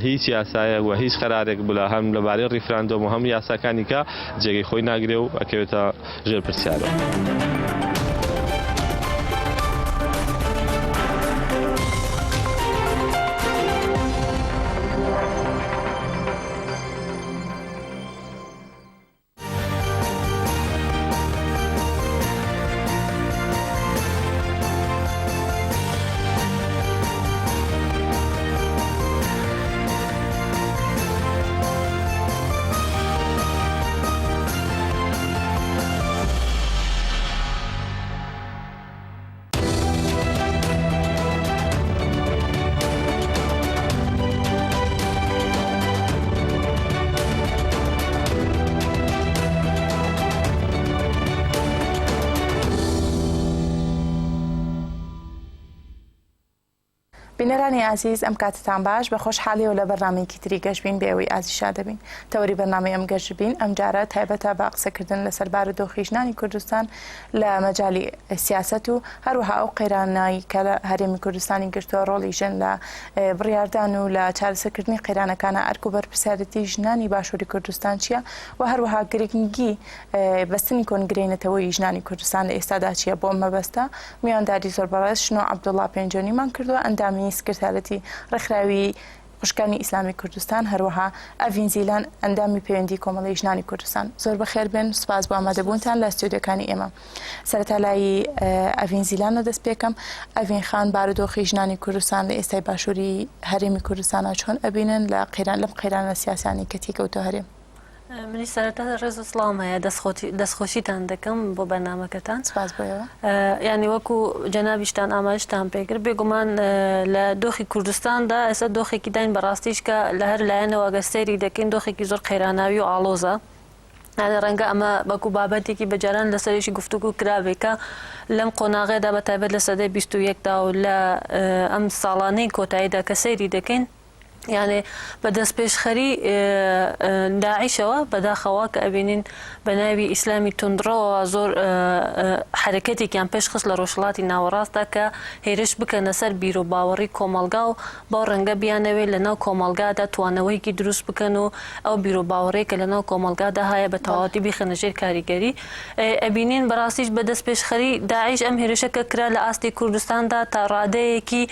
هیچ یاسایەک و هیچ قەرارێک بلا هەم لەبارەی ڕیفراندۆم و هەم یاساکانی کە جێگەی خۆی ناگرێ و ئەکەوێتە ژێر پرسیارەوە. بینەرانی ئازیز ئەم کاتتان باش بە خۆشحاڵیەوە لە بەرنامەیەکی تری گەشبین بە ئێوەی ئازیز شاد دەبین تەوەری بەرنامەی ئەم گەشبین ئەمجارە تایبەتە بە قسەکردن لەسەر بارودۆخی ژنانی کوردستان لە مەجالی سیاسەت و هەروەها ئەو قەیرانەی کە لە هەرێمی کوردستانی گرتووە ڕۆڵی ژن لە بڕیاردان و لە چارەسەرکردنی قەیرانەکانە ئەرک و بەرپرسیارێتی ژنانی باشووری کوردستان چییە و هەروەها گرنگی بەستنی کۆنگرەی نەتەوەیی ژنانی کوردستان لە ئێستادا چییە بۆ ئەم مەبەستە میوانداری زۆر بەڕێز شنۆ عەبدوڵا پێنجۆنیمان کردووە ئەندامی سکرتارەتی ڕێکخراوی خوشکانی ئیسلامی کوردستان، هەروەها ئەڤین زیلان ئەندامی پەیوەندی کۆمەڵەی ژنانی کوردستان. زۆر بەخێر بێن، سوپاس بۆ ئامادەبوونتان لە ستۆدیۆکانی ئێمە. سەرەتا لای ئەڤین زیلانەوە دەست پێکەم. ئەڤین خان، بارودۆخی ژنانی کوردستان لە ئێستای باشووری هەرێمی کوردستانا چۆن ئەبینن لە قەیران لەم قەیرانە سیاسیانەی کە تێکەوتووە هەرێم؟ منیش سەرەتا ڕێز و سڵاوم هەیە دەستخۆشیتان دەکەم بۆ بەرنامەکەتان. سپاس بۆ ئێوە. یانی وەکو جەنابیشتان ئاماژتان پێکرد بێگومان لە دۆخی کوردستاندا ئێستا دۆخێکی داین بەڕاستیش کە لە هەر لایەنەوە گەر سەیری دەکەین دۆخێکی زۆر قەیراناوی و ئاڵۆزە. یانی ڕەنگە ئەمە وەکو بابەتێکی بەجاران لەسەریشی گفتوگۆ کرابێ کە لەم قۆناغەدا بە تایبەت لە سەدەی 21 دا و لە ئەم ساڵانەی کۆتاییدا کە سەیری دەکەین یانێ بە دەستپێشخەری داعشەوە بەداخەوە کە ئەبینین بە ناوی ئیسلامی توندڕەوەوە زۆر حەرەکەتێکیان پێشخست لە ڕۆژهەڵاتی ناوەڕاستدا کە هێرش بکەنە سەر بیروباوەڕی کۆمەڵگا و بەو ڕەنگە بیانەوێ لە ناو کۆمەڵگادا توانەوەیەکی دروست بکەن و ئەو بیروباوەڕەی کە لە ناو کۆمەڵگادا هەیە بە تەواوەتی بیخەنە ژێر کاریگەری ئەبینین بەڕاستیش بە دەستپێشخەری داعش ئەم هێرشە کە کرا لە ئاستی کوردستاندا تا ڕادەیەکی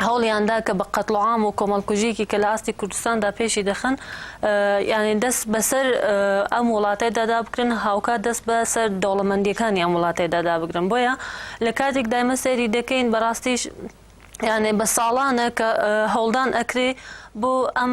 هەوڵیان دا کە بە قەتڵوعام و کۆمەڵکوژییەکی کە لە ئاستی کوردستاندا پێشی دەخەن یانی دەست بەسەر ئەم وڵاتەدا دابگرن هاوکات دەست بەسەر دەوڵەمەندیەکانی ئەم وڵاتەدا دابگرن بۆیە لە کاتێک دایمە سەیری دەکەین بەڕاستیش یانێ بە ساڵانە کە هەوڵدان ئەکرێ بۆ ئەم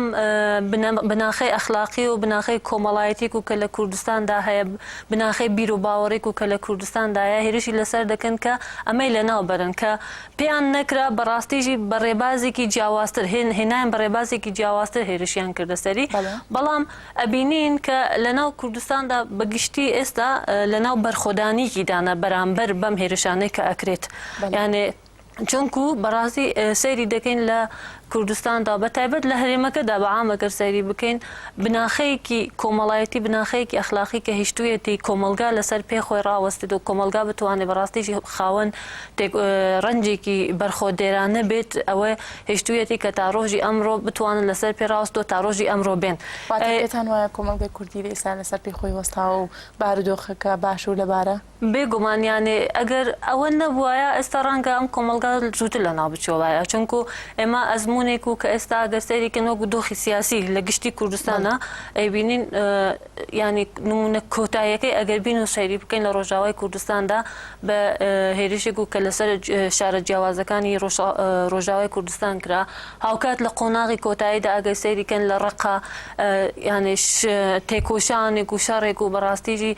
بناخەی ئەخلاقی و بناخەی کۆمەڵایەتیک و کە لە کوردستاندا هەیە بناخەی بیر و باوەڕێک و کە لە کوردستاندایە هێرشی لەسەر دەکەن کە ئەمەی لەناو بەرن کە پێیان نەکرا بەڕاستیشی بە ڕێبازێکی جیاوازتر هێنایان بە ڕێبازێکی جیاوازتر هێرشیان کردە سەری بەڵام ئەبینین کە لەناو کوردستاندا بە گشتی ئێستا لەناو بەرخۆدانیکی دانە بەرامبەر بەم هێرشانەی کە ئەکرێت یانێ چونکو بەڕاستی سەیری دەکەین لە کوردستاندا بە تایبەت لە هەرێمەکەدا بە عام ئەگەر سەیری بکەین بناخەیەکی کۆمەڵایەتی بناخەیەکی ئەخلاقی کە هیشتوویەتی کۆمەڵگا لەسەر پێ خۆی ڕاوەستێت و کۆمەڵگا بتوانێت بەڕاستیشی خاوەن ڕەنجێکی بەرخۆدێرانە بێت ئەوە هێشتوویەتی کە تا ڕۆژی ئەمڕۆ بتوانن لەسەر پێ ڕاوەستن و تا ڕۆژی ئەمڕۆ بێن. واتە پێتان وایە کۆمەڵگای کوردی لە ئێستا لەسەر پێی خۆی وەستاوە و بارودۆخەکە باش و لەبارە؟ بێ گومان یانێ ئەگەر ئەوە نەبوایە ئێستا ڕەنگە ئەم کۆمەڵگا زووتر لەناو بچۆبایە چونکو ئێمە ئەزموونێک و کە ئێستا ئەگەر سەیری کەن وەکو دۆخی سیاسی لە گشتی کوردستانە ئەیبینین یانی نمونە کۆتاییەکەی ئەگەر بین و سەیری بکەین لە ڕۆژاوای کوردستاندا بە هێرشێک و کە لەسەر شارە جیاوازەکانی ڕۆژاوای کوردستان کرا هاوکات لە قۆناغی کۆتاییدا ئەگەر سەیری کەن لە ڕەقە یانێ تێکۆشانێک و شەڕێک و بەڕاستیژی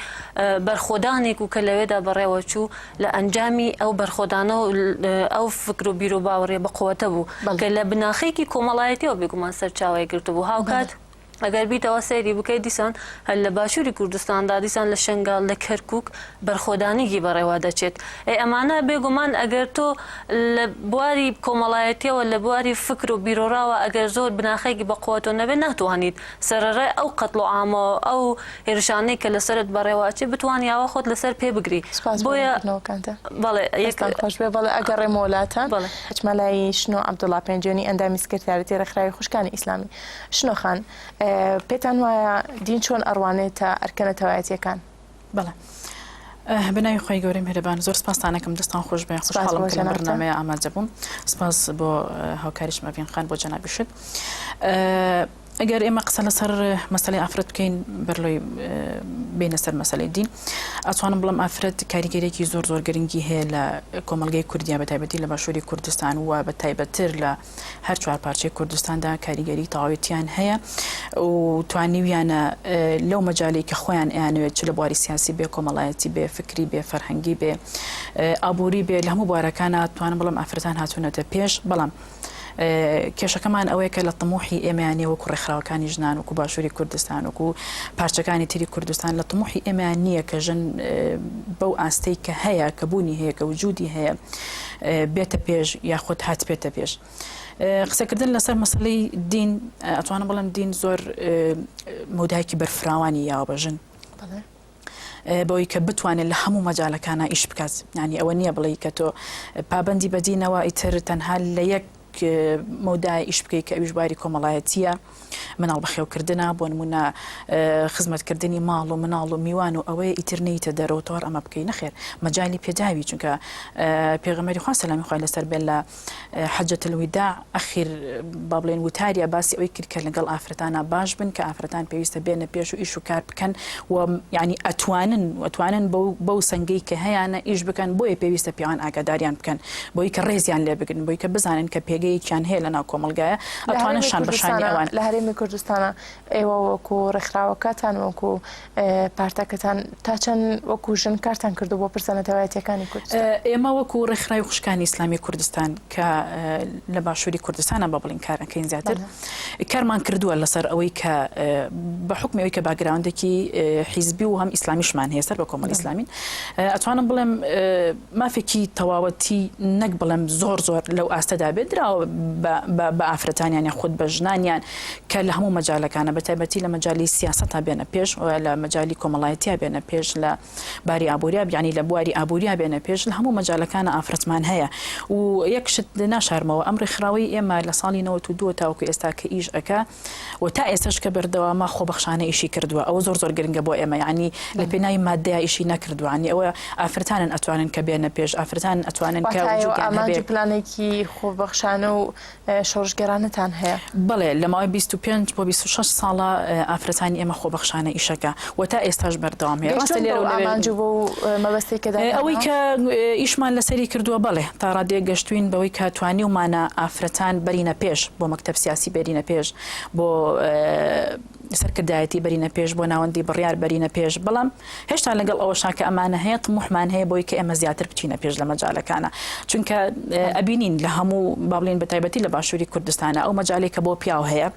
بەرخۆدانێک و کە لەوێدا بەڕێوە چوو لە ئەنجامی ئەو بەرخۆدانە و ئەو فکر و بیروباوەڕیە بەقوەتە بوو کە لە بناخەیەکی کۆمەڵایەتیەوە بێگومان سەرچاوەی گرتبوو هاوکات. ئەگەر بیتەوە سەیری بکەیت دیسان هەر لە باشووری کوردستاندا دیسان لە شنگال لە کەرکک بەرخۆدانیی بەڕێوە دەچێت ئەی ئەمانە بێگومان ئەگەر تۆ لە بواری کۆمەڵایەتیەوە لە بواری فکر و بیرۆڕاوە ئەگەر زۆر بناخەیەکی بە قوەتۆ نەبێت ناتوانیت سەرەڕای ئەو قەتڵ و عامە و ئەو هێرشانەی کە لەسەرت بەڕێوە ئەچێ بتوانی ئاوا خۆت لەسەر پێ بگری سپاس بۆ بۆیە ڕوونکردنەوەکانتان. بەڵێ یەک دەستتان خۆش بێ بەڵێ ئەگەڕێمەوە لاتان بەڵێ. ئەچمە لای شنۆ عەبدوڵا پێنجوێنی ئەندامی سکرتاریەتی ڕێکخراوی خوشکانی ئیسلامی. شنۆ خان پێتان وایە دین چۆن ئەڕوانێتە ئەرکە نەتەوایەتیەکان؟ بەڵێ بە ناوی خوای گەورەی میهرەبان زۆر سپاستان ئەکەم دەستان خۆش بێ سپاس خۆشحاڵم بۆ کە لەم جەنابتان. بەرنامەیە ئامادە بووم سپاس بۆ هاوکاریشم ئەڤین خان بۆ جەنابیشت ئەگەر ئێمە قسە لەسەر مەسەلەی ئافرەت بکەین بەرلۆی بینە سەر مەسەلەی دین ئەتوانم بڵم ئافرەت کاریگەرێکی زۆر زۆر گرنگی هەیە لە کۆمەلگەی کوردیا بە تایبەتی لە باشووری کوردستان و بە تایبەتتر لە هەر چوار پارچەی کوردستاندا کاریگەری تەواوەتیان هەیە و توانیویانە لەو مەجالەی کە خۆیان ئەیانەوێت چ لە بواری سیاسی بێ کۆمەڵایەتی بێ فکری بێ فەرهەنگی بێ ئابووری بێ لە هەموو بوارەکانە توانم بڵێم ئافرەتان هاتوونەتە پێش بەڵام کێشەکەمان ئەوەیە کە لە تموحی ئێمەیان نیە وەکو ڕێکخراوەکانی ژنان وەکو باشووری کوردستان وەکو پارچەکانی تری کوردستان لە تموحی ئێمەیان نییە کە ژن بەو ئاستەی کە هەیە کە بوونی هەیە کە وجودی هەیە بێتە پێش یاخود هاتبێتە پێش. قسەکردن لەسەر مەسەلەی دین ئەتوانم بڵێم دین زۆر مەودایەکی بەرفراوانی یاوە بە ژن بەوەی کە بتوانێت لە هەموو مەجالەکانە ئیش بکات ینی ئەوە نییە بڵێ کە تۆ پابندی بەدینەوە ئیتر تەنها لە یەک مەودای ئیش بکەیت کە ئەویش باری کۆمەڵایەتیە مناڵ بەخێوکردنە، بۆ نموونە خزمەتکردنی ماڵ و مناڵ و میوان و ئەوەیە ئیتر نەیتە دەرەوە تۆ هەر ئەمە بکەی نەخێر مەجالی پێداوی چونکە پێغەمبەری خوا سەلامی خوای لەسەر بێت لە حجة الوداع ئەخیر با بڵێن وتاریا باسی ئەوەی کرد کە لەگەڵ ئافرەتانە باش بن کە ئافرەتان پێویستە بێنە پێش و ئیش و کار بکەن و یعنی ئەتوانن ئەتوانن بەو سەنگەی کە هەیانە ئیش بکەن بۆیە پێویستە پیاوان ئاگاداریان بکەن بۆی کە ڕێزیان لێ بگرن بۆی کە بزانن کە پێگەیەکیان هەیە لەناو کۆمەڵگایە لە ئەتوانن هەرێمی شان بە شانی کوردستانا ئەوان. لە هەرێمی کوردستانا ئێوە وەکو ڕێکخراوەکەتان وەکو پارتەکەتان تا چەند وەکو ژن کارتان کردووە بۆ پرسە نەتەوایەتیەکانی کوردستان؟ ئێمە وەکو ڕێکخراوی خوشکانی ئیسلامی کوردستان کە لە باشووری کوردستانە با بڵێین کار ئەکەین زیاتر بەڵێ. کارمان کردووە لەسەر ئەوەی کە بە حوکمی ئەوەی کە background ێکی حیزبی و هەم ئیسلامیشمان هەیە سەر بە کۆمەڵی بەڵێ. ئیسلامین ئەتوانم بڵێم مافێکی تەواوەتی نەک بڵێم زۆر زۆر لەو ئاستەدا بێت دراوە بە ئافرەتانیان یاخود بە ژنانیان کە لە هەموو مەجالەکانە بە تایبەتی لە مەجالی سیاسەتا بێنە پێش لە مەجالی کۆمەڵایەتیا بێنە پێش لە باری ئابووریا بیانی لە بواری ئابووریا بێنە پێش لە هەموو مەجالەکانە ئافرەتمان هەیە و یەک شت ناشارمەوە ئەم ڕێکخراوەی ئێمە لە ساڵی 92 تاوەکو ئێستا کە ئیش ئەکا و تا ئێستاش کە بەردەوامە خۆبەخشانە ئیشی کردووە ئەوە زۆر زۆر گرنگە بۆ ئێمە یانی لە پێناوی مادەیا ئیشی نەکردووە یانی ئەوە ئافرەتانن ئەتوانن کە بێنە پێش ئافرەتانن ئەتوانن کە واتە ئێوە وجودیان ئامانج هەبێ. و پلانێکی خۆبەخشانە و شۆڕشگێڕانەتان هەیە؟ بەڵێ لە ماوەی 25 بۆ 26 ساڵە ئافرەتانی ئێمە خۆبەخشانە ئیشەکە و تا ئێستاش بەردەوام هەیە ڕاستە گەیشتوون لێرە بەو و لەوێ ئامانج و بەو مەبەستەی کە ئەوەی داتانناوە؟ کە ئیشمان لەسەری کردووە بەڵێ تا ڕادەیەک گەشتووین بەوەی کە توانیومانە ئافرەتان بەرینە پێش بۆ مەکتەب سیاسی بەرینە پێش بۆ سەرکردایەتی بەرینە پێش بۆ ناوەندی بڕیار بەرینە پێش بەڵام هێشتا لەگەڵ ئەوەشا کە ئەمانە هەیە تموحمان هەیە بۆی کە ئێمە زیاتر بچینە پێش لە مەجالەکانە چونکە ئەبینین لە هەموو با بڵێین بە تایبەتی لە باشووری کوردستانە ئەو مەجالێک کە بۆ پیاو هەیە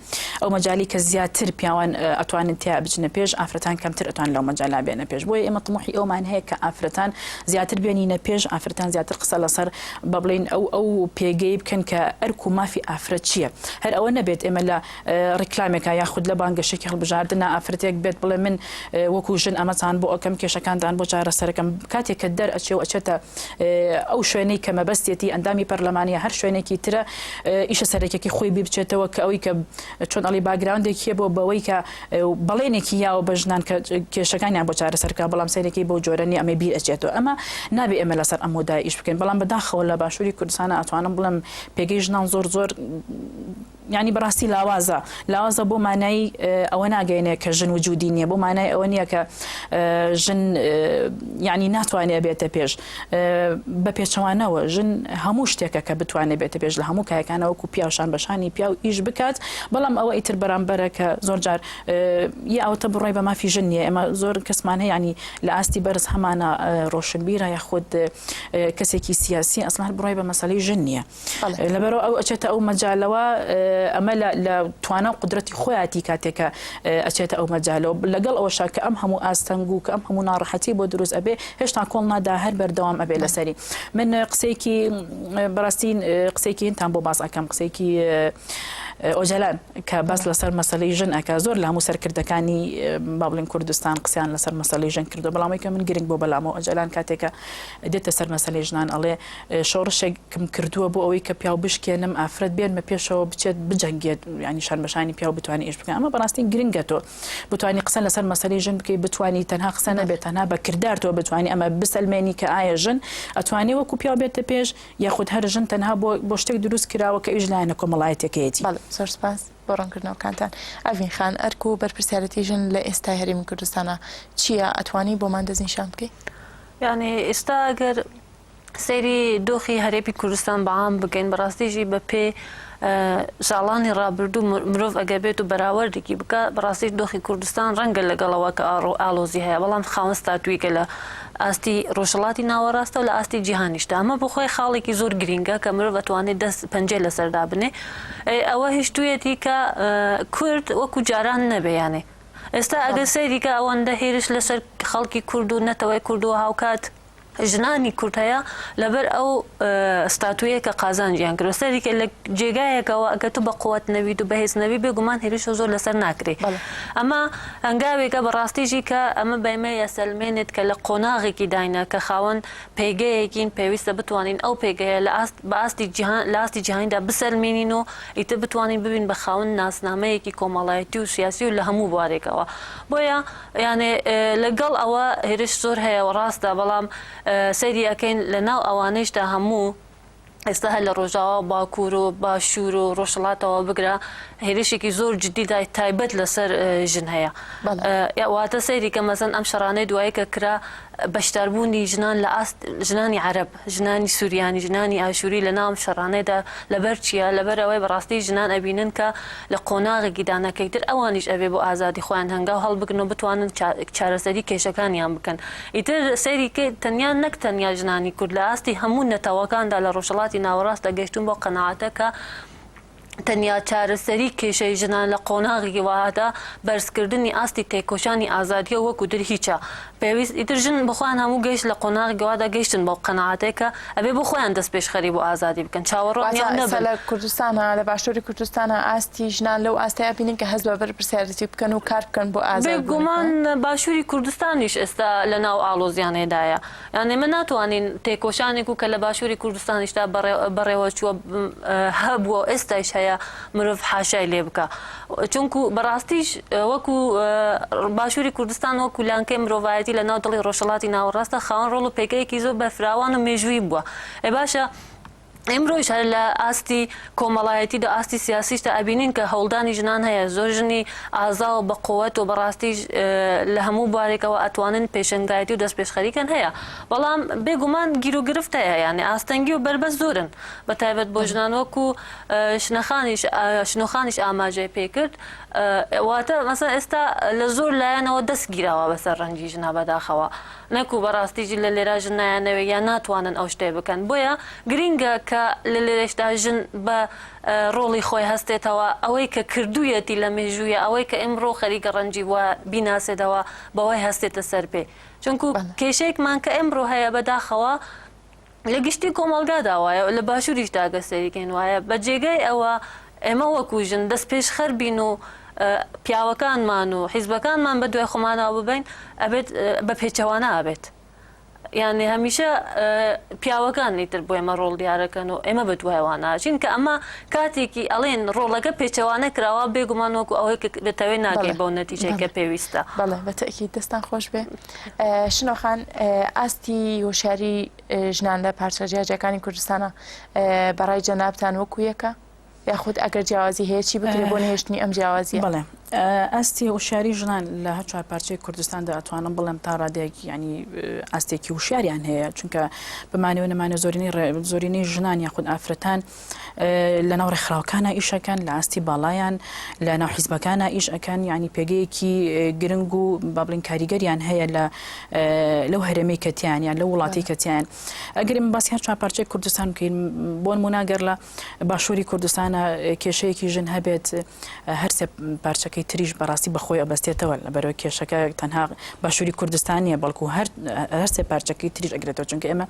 ئەو مەجالی کە زیاتر پیاوان ئەتوانن تیا بچنە پێش ئافرەتان کەمتر ئەتوان لەو مەجالا بێنە پێش بۆیە ئێمە تموحی ئەومان هەیە کە ئافرەتان زیاتر بێنینە پێش ئافرەتان زیاتر قسە لەسەر بە بڵێین ئەو ئەو پێگەی بکەن کە ئەرک و مافی ئافرەت چییە هەر ئەوە نەبێت ئێمە لە ڕیکلامێکا یاخود لە بانگەشێکی هەڵبژاردنە ئافرەتێک بێت بڵێ من وەکو ژن ئەمەتان بۆ ئەکەم کێشەکانتان بۆ چارەسەرەکەم کاتێک کە دەر ئەچێ و ئەچێتە ئەو شوێنەی کە مەبەستێتی ئەندامی پەرلەمانیە هەر شوێنێکی ترە ئیشە سەرەکیەکەی خۆی بیر بچێتەوە کە ئەوەی کە چۆن ئەڵی background ێکی هەیە بۆ بەوەی کە بەڵێنێکی یاوە بە ژنان کە کێشەکانیان بۆ چارەسەر بکا بەڵام سەیرەکەی بەو جۆرە نییە ئەمەی بیر ئەچێتەوە ئەمە نابێ ئێمە لەسەر ئەم مۆدای ئیش بکەین بەڵام بەداخەوە لە باشووری کوردستانە ئەتوانم بڵێم پێگەی ژنان زۆر زۆر یانی بەڕاستی لاوازە لاوازە بۆ مانای ئەوە ناگەینێ کە ژن وجودی نییە بۆ مانای ئەوە نییە کە ژن یعنی ناتوانێ بێتە پێش بە پێچەوانەوە ژن هەموو شتێکە کە بتوانێ بێتە پێش لە هەموو کایەکانە وەکو پیاو شان بە شانی پیاو ئیش بکات بەڵام ئەوە ئیتر بەرامبەرە کە زۆر جار یا ئەوەتە بڕای بە مافی ژن نییە ئێمە زۆر کەسمان هەیە ینی لە ئاستی بەرز هەمانە ڕۆشنبیرە یاخود کەسێکی سیاسی ئەسڵەن بڕای بە مەسەلەی ژن نییە لەبەرئەوە ئەو ئەچێتە ئەو مەجالەوە. ئەمە لە توانا و قودرەتی خۆیاتی کاتێک کە ئەچێتە ئەو مەجالەوە لەگەڵ ئەوەشا کە ئەم هەموو ئاستەنگ و کە ئەم هەموو ناڕەحەتی بۆ دروست ئەبێ هێشتا کۆڵ نادا هەر بەردەوام ئەبێ لەسەری من قسەیەکی بەڕاستی قسەیەکی هینتان بۆ باس ئەکەم قسەیەکی ئۆجەلان کە باس لەسەر مەسەلەی ژن ئەکا زۆر لە هەموو سەرکردەکانی با بڵێن کوردستان قسەیان لەسەر مەسەلەی ژن کردو بەڵام ئەوەی کە من گرنگ بۆ بەلامەوە ئۆجەلان کاتێکە دێتە سەر مەسەلەی ژنان ئەڵێ شۆڕشێکم کردووە بۆ ئەوەی کە پیاو بشکێنم ئافرەت بێنمە پێشەوە بچێت بجەنگێت ینی شان بەشانی پیاو بتوانێت ئیش بکە ئەمە بەڕاستی گرنگە تۆ بتانی قسە لەسەر مەسەلەی ژن بکەی بتانی تەنها قسە نەبێت تەنها بە کردار تۆ بتانی ئەمە بسەلمێنی کە ئایا ژن ئەتوانێ وەکو پیاو بێتە پێش یاخود هەر ژن تەنها بۆ بۆ شتێک دروست کراوە کە ئەویش لایەنە کۆمەڵایەتیەکەیەتی. بەڵێ زۆر سپاس بۆ ڕوونکردنەوەکانتان. ئەڤین خان، ئەرک و بەرپرسیارێتی ژن لە ئێستای هەرێمی کوردستانا چییە؟ ئەتوانی بۆمان دەستنیشان بکەی؟ یانی ئێستا ئەگەر سەیری دۆخی هەرێمی کوردستان بە عام بکەین بەڕاستیژی بە پێی ساڵانی ڕابردوو مرۆڤ ئەگەر بێت و بەراوردێکی بکە بەڕاستی دۆخی کوردستان ڕەنگە لەگەڵەوە کە ئاڵۆزی هەیە بەڵام خاوەن ستاتویکە لە ئاستی ڕۆژهەڵاتی ناوەڕاستە و لە ئاستی جیهانیشدا ئەمە بۆ خۆی خاڵێکی زۆر گرینگە کە مرۆڤ ئەتوانێت دەست پەنجەی لەسەر دابنێ ئەوە هیشتوویەتی کە کورد وەکو جاران نەبێ یانێ ئێستا ئەگەر سەیری کە ئەوەندە هێرش لەسەر خەڵکی کورد و نەتەوەی کورد و هاوکات ژنانی کورد هەیە لەبەر ئەو ستاتویە کە قازانجیان کردوە سەیری کە لە جێگایەکەوە ئەگەر تۆ بە قوت نەبیت و بەهێز نەبی بێگومان هێرش زۆر لەسەر ناکرێ ئەمە هەنگاوێکە بە ڕاستیژی کە ئەمە بە ئێمە یەسەلمێنێت کە لە قۆناغێکی داینە کە خاوەن پێگەیەکین پێویستە بتوانین ئەو پێگەیە لە ئاست بە ئاستی جیهان لە ئاستی جیهانیدا بسەلمێنین و ئیتر بتوانین ببین بە خاوەن ناسنامەیەکی کۆمەڵایەتی و سیاسی و لە هەموو بوارێکەوە بۆیە یانێ لەگەڵ ئەوە هێرش زۆر هەیە و ڕاستە بەڵام سەیری ئەکەین لە ناو ئەوانەیشدا هەموو ئێستا هەر لە ڕۆژاوا و باکوور و باشوور و ڕۆژهەڵاتەوە بگرە هێرشێکی زۆر جدی تایبەت لەسەر ژن هەیە واتە سەیری کە مەسەن ئەم شەڕانەی دوایی کە کرا بەشداربوونی ژنان لە ئاست ژنانی عەرەب ژنانی سوریانی ژنانی ئاشووری لە ناو ئەم شەڕانەیدا لەبەر چییە؟ لەبەر ئەوەی بەڕاستی ژنان ئەبینن کە لە قۆناغێکی دانا کە ئیتر ئەوانیش ئەبێ بۆ ئازادی خۆیان هەنگاو هەڵبگرن و بتوانن چارەسەری کێشەکانیان بکەن. ئیتر سەیری کەی تەنیا نەک تەنیا ژنانی کورد لە ئاستی هەموو نەتەوەکاندا لە ڕۆژهەڵاتی ناوەڕاستدا گەیشتوون بەو قەناعەتە کە تەنیا چارەسەری کێشەی ژنان لە قۆناغێکی وەهادا بەرزکردنی ئاستی تێکۆشانی ئازادییە وەکو تر هیچە پێویست ئیتر ژن بۆ خۆیان هەموو گەیشت لە قۆناغێکی وەهادا گەیشتن بەو قەناعەتەی کە ئەبێ بۆ خۆیان دەستپێشخەری بۆ ئازادی بکەن چاوەڕوان واتە یان ئێستا نەبن. لە کوردستانا لە باشووری کوردستانا ئاستی ژنان لەو ئاستەیا بینین کە هەست بە بەرپرسیارێتی بکەن و کار بکەن بۆ ئازادبوونی بێگومان خۆیان؟ باشووری کوردستانیش ئێستا لە ناو ئاڵۆزیانێدایە. یان ئێمە ناتوانین تێکۆشانێک و کە لە باشووری کوردستانیشدا بەڕێوە چووە هەبووە و ئێستایش هەیە مرۆڤ حاشای لێ بکا چونکو بەڕاستیش وەکو باشووری کوردستان وەکو لانکەی مرۆڤایەتی لە ناو دڵی ڕۆژهەڵاتی ناوەڕاستە خاوەن ڕۆڵ و پێگەیەکی زۆر بەرفراوان و مێژوویی بووە ئێ باشە ئیمرۆیش هەر لە ئاستی کۆمەڵایەتیدا ئاستی سیاسیشدا ئەبینین کە هەوڵدانی ژنان هەیە، زۆر ژنی ئازا و بە قوەت و بەڕاستیش لە هەموو بوارێکەوە ئەتوانن پێشەنگایەتی و دەستپێشخەری کەن هەیە، بەڵام بێ گومان گیروگرفت هەیە یانێ ئاستەنگی و بەربەست زۆرن بە تایبەت بۆ ژنان وەکو شنەخانیش شنۆخانیش ئاماژەی پێ کرد واتە مەسەن ئێستا لە زۆر لایەنەوە دەست گیراوە بەسەر ڕەنجی ژنا بەداخەوە. نەکو بەڕاستی ژن لە لێرا ژن نایانەوێ یان ناتوانن ئەو شتەیە بکەن بۆیە گرینگە کە لە لێرەشدا ژن بە ڕۆڵی خۆی هەستێتەوە ئەوەی کە کردوویەتی لە مێژوویە ئەوەی کە ئیمڕۆ خەریکە ڕەنجی بووە بیناسێتەوە بەوەی هەستێتە سەر پێ چونکو کێشەیەکمان کە ئیمڕۆ هەیە بەداخەوە لە گشتی کۆمەڵگادا وایە و لە باشووریشدا گەر سەیری کەین وایە، بە جێگای ئەوە ئێمە وەکوو ژن دەستپێشخەر بین و پیاوەکانمان و حیزبەکانمان بە دوای خۆمانەوە ببەین، ئەبێت بە پێچەوانە ئەبێت. یانێ هەمیشە پیاوەکان ئیتر بۆ ئێمە ڕۆڵ دیارەکەن و ئێمە بە دوای ئەوانە ئەچین کە ئەمە کاتێکی ئەڵێن ڕۆڵەکە پێچەوانە کراوە بێگومان وەکوو ئەوەی کە دەتەوێ ناگەی بەو نەتیجەی کە پێویستە. بەڵێ بە تەئکید دەستان خۆش بێ. شنۆ خان ئاستی هۆشیاری ژنان لە پارچە جیاجیاکانی کوردستانە بەڕای جەنابتان وەکو یەکە یاخود ئەگەر جیاوازی هەیە چی بکرێت بۆ نەهێشتنی ئەم جیاوازیە؟ بەڵێ. ئاستی هۆشیاری ژنان لە هەر چوار پارچەی کوردستاندا ئەتوانم بڵێم تا ڕادەیەک یانی ئاستێکی هوشیاریان هەیە چونکە بمانێ و نەمانێ زۆرینەی زۆرینەی ژنان یاخود ئافرەتان لەناو ڕێکخراوەکانە ئیشەکەن لە ئاستی باڵایان لە ناو حیزبەکانە ئیش ئەکەن یعنی پێگەیەکی گرنگ و با بڵین کاریگەریان هەیە لە لەو هەرێمەی کە تیان یان لەو وڵاتی کە تیان ئەگەر ئێمە باسی هەر چوار پارچەی کوردستان بکەین بۆ نموونە گەر لە باشووری کوردستانە کێشەیەکی ژن هەبێت هەرسێ پارچەکەی تریش بەڕاستی بەخۆی ئەبەستێتەوە لەبەرەوە کێشەکە تەنها باشووری کوردستان نییە بەڵکو هەر هەرسێ پارچەکەی تریش ئەگرێتەوە چونکە ئێمە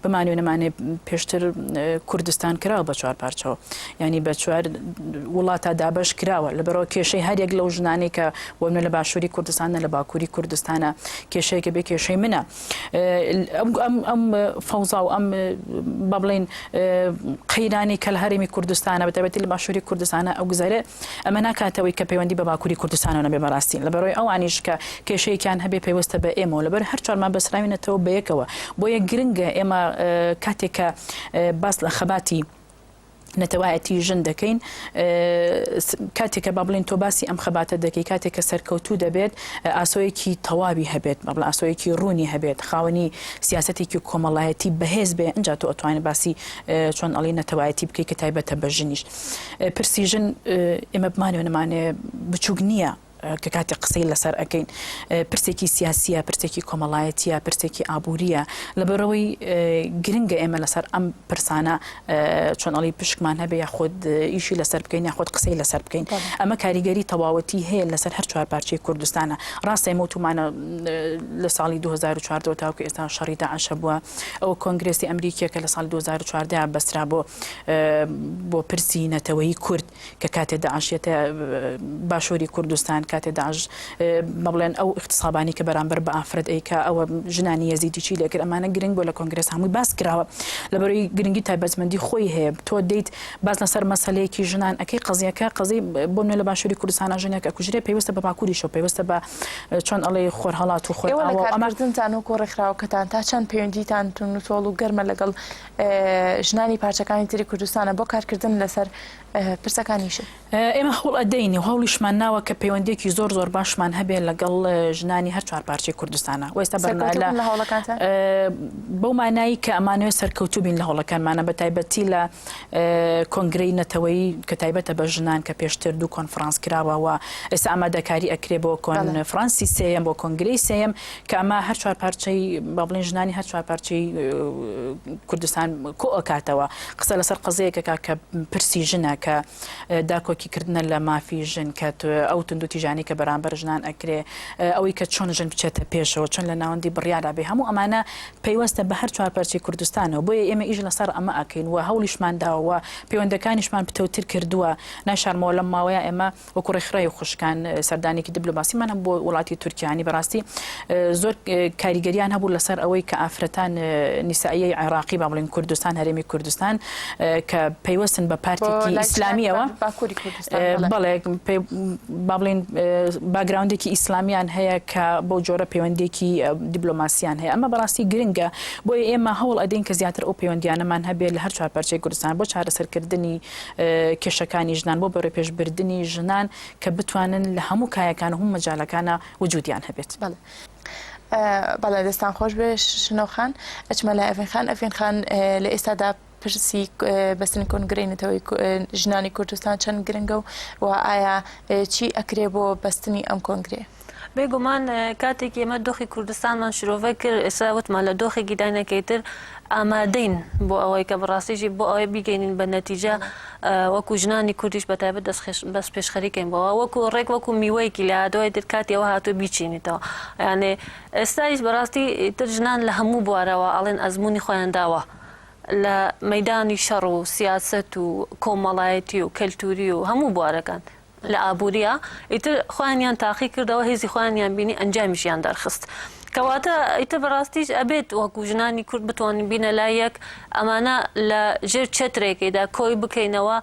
بمانوێ نەمانێ پێشتر کوردستان کراوە بە چوار پارچەوە ینی بە چوار وڵاتە دابەش کراوە لەبەرەوە کێشەی هەر یەک لەو ژنانەی کە بۆ لە باشووری کوردستانە لە باکووری کوردستانە کێشەیەکە بێ کێشەی منە ئەم فەوزا و ئەم با بڵێین قەیرانی کە لە هەرێمی کوردستانە بە تایبەتی لە باشووری کوردستانە ئەو گوزارێ ئەمە ناکاتەوەی کە پەیوەندی بە باکووری کوردستانەوە نەبێ بەڕاستی لەبەرەوەی ئەوانیش کە کێشەیەکیان هەبێ پەیوەستە بە ئێمەوە لەبەر هەر چوارمان بەسراوینەتەوە بە یەکەوە بۆیە گرنگە ئێمە کاتێک کە باس لە خەباتی نەتەوایەتی ژن دەکەین کاتێک کە با بڵێین تۆ باسی ئەم خەباتە دەکەی کاتێک کە سەرکەوتوو دەبێت ئاسۆیەکی تەواوی هەبێت با بڵێن ئاسۆیەکی ڕوونی هەبێت خاوەنی سیاسەتێکی کۆمەڵایەتی بەهێز بێ ئینجا تۆ ئەتوانی باسی چۆن ئەڵێی نەتەوایەتی بکەی کە تایبەتە بە ژنیش پرسی ژن ئێمە بمانەوێ نەمانەوێ بچووک نییە. کە کاتێک قسەی لەسەر ئەکەین پرسێکی سیاسیە، پرسێکی کۆمەڵایەتیە، پرسێکی ئابووریە، لەبەرئەوەی گرنگە ئێمە لەسەر ئەم پرسانە چۆن ئەڵی پشکمان هەبێ یاخود ئیشی لەسەر بکەین یاخود قسەی لەسەر بکەین ئەمە کاریگەری تەواوەتی هەیە لەسەر هەر چوار پارچەی کوردستانە ڕاستە ئێمە وتومانە لە ساڵی 2014 تاوکو ئێستا شەڕی داعش هەبووە ئەوە کۆنگرێسی ئەمریکیە کە لە ساڵی 2014 بەسترا بۆ بۆ پرسی نەتەوەیی کورد کە کاتێ داعش یەتە باشووری کوردستان، کاتێ داعش بە بڵێن ئەو ئیغتسابانەی کە بەرامبەر بە ئافرەت ئەیکا، ئەوە ژنانی یەزیدی چی لێکرد، ئەمانە گرنگ بووە لە کۆنگرێس هەمووی باس کراوە. لەبەرئەوەی گرنگی تایبەتمەندی خۆی هەیە. تۆ دێیت باس لەسەر مەسەلەیەکی ژنان ئەکەی، قەزیەکە قەزیەی بۆ نمونە لە باشووری کوردستانا ژنێک ئەکوژرێ پەیوەستە بە باکووریشەوە، پەیوەستە بە چۆن ئەڵێی خۆرهەڵات و ئێوە لە خۆرئاوا و ئەمە. کارکردنتان وەکوو ڕێکخراوەکەتان تا چەند پەیوەندیتان توندوتۆڵ و گەرمە لەگەڵ ژنانی پارچەکانی تری کوردستانە بۆ کارکردن لەسەر پرسەکانی ژن. ئێمە هەوڵ ئەدەین و هەوڵیشمان ناوە کە پەیوەندیەکی زۆر زۆر باشمان هەبێ لەگەڵ ژنانی هەر چوار پارچەی کوردستانا و ئێستا بەرنامە سەرکەوتوو بوون لە هەوڵەکانتان؟ بەو مانایی کە ئەمانەوێ سەرکەوتوو بین لە هەوڵەکانمانا بە تایبەتی لە کۆنگرەی نەتەوەیی کە تایبەتە بە ژنان کە پێشتر دوو کۆنفرانس کراوە و ئێستا ئامادەکاری ئەکرێ بۆ کۆنفرانسی سێیەم بۆ کۆنگرەی سێیەم کە ئەمە هەر چوار پارچەی با بڵێین ژنانی هەر چوار پارچەی کوردستان کۆ ئەکاتەوە قسە لەسەر قەزیەیەک ئەکا کە پرسی ژنە کە داکۆکی کردنە لە مافی ژن کە ئەو توندوتیژانەی کە بەرامبەر ژنان ئەکرێ ئەوەی کە چۆن ژن بچێتە پێشەوە چۆن لە ناوەندی بڕیارا بێ هەموو ئەمانە پەیوەستە بە هەر چوار پارچەی کوردستانەوە بۆیە ئێمە ئیش لەسەر ئەمە ئەکەین و هەوڵیشمان داوە و پەیوەندەکانیشمان پتەوتر کردووە ناشارمەوە لەم ماوەیە ئێمە وەکو ڕێکخراوی خوشکان سەردانێکی دیبلۆماسیمان هەبوو بۆ وڵاتی تورکیا یانی بەڕاستی زۆر کاریگەریان هەبوو لەسەر ئەوەی کە ئافرەتان نیسائیەی عێراقی با بڵێین کوردستان هەرێمی کوردستان کە پەیوەستن بە پارتێکی ئیسلامیەوە بەڵێ با بڵێین background ێکی ئیسلامیان هەیە کە بەو جۆرە پەیوەندێکی دیبلۆماسیان هەیە ئەمە بەڕاستی گرنگە بۆیە ئێمە هەوڵ ئەدەین کە زیاتر ئەو پەیوەندیانەمان هەبێت لە هەر چوار پارچەی کوردستان بۆ چارەسەرکردنی کێشەکانی ژنان بۆ بەرەوپێشبردنی ژنان کە بتوانن لە هەموو کایەکان و هەموو مەجالەکانا وجودیان هەبێت. بەڵێ بەڵێ دەستان خۆش بێ شنۆ خان ئەچمە لای ئەڤین خان ئەڤین خان لە ئێستادا پرسی بەستنی کۆنگرەی نەتەوەی ژنانی کوردستان چەند گرنگە و و ئایا چی ئەکرێ بۆ بەستنی ئەم کۆنگرەیە؟ بێگومان کاتێک ئێمە دۆخی کوردستانمان شرۆڤە کرد ئێستا وتمان لە دۆخێکی داینە کە ئیتر ئامادەین بۆ ئەوەی کە بەڕاستیشی بۆ ئەوەی بیگەینین بە نەتیجە وەکو ژنانی کوردیش بە تایبەت دەست پێشخەری کەین بۆەوە وەکو ڕێک وەکو میوەیەکی لە هاتەوە ئیتر کاتی ئەوە هاتووە بیچینیتەوە یانێ ئێستایش بەڕاستی ئیتر ژنان لە هەموو بوارەوە ئەڵێن ئەزموونی خۆیان داوە لە مەیدانی شەڕ و سیاسەت و کۆمەڵایەتی و کەلتوری و هەموو بوارەکان لە ئابوورییە، ئیتر خۆیانیان تاقی کردەوە، هێزی خۆیانیان بینی، ئەنجامیشیان دەرخست. کەواتە ئیتر بەڕاستیش ئەبێت وەکوو ژنانی کورد بتوانین بینە لای یەک، ئەمانە لە ژێر چەترێکیدا کۆی بکەینەوە.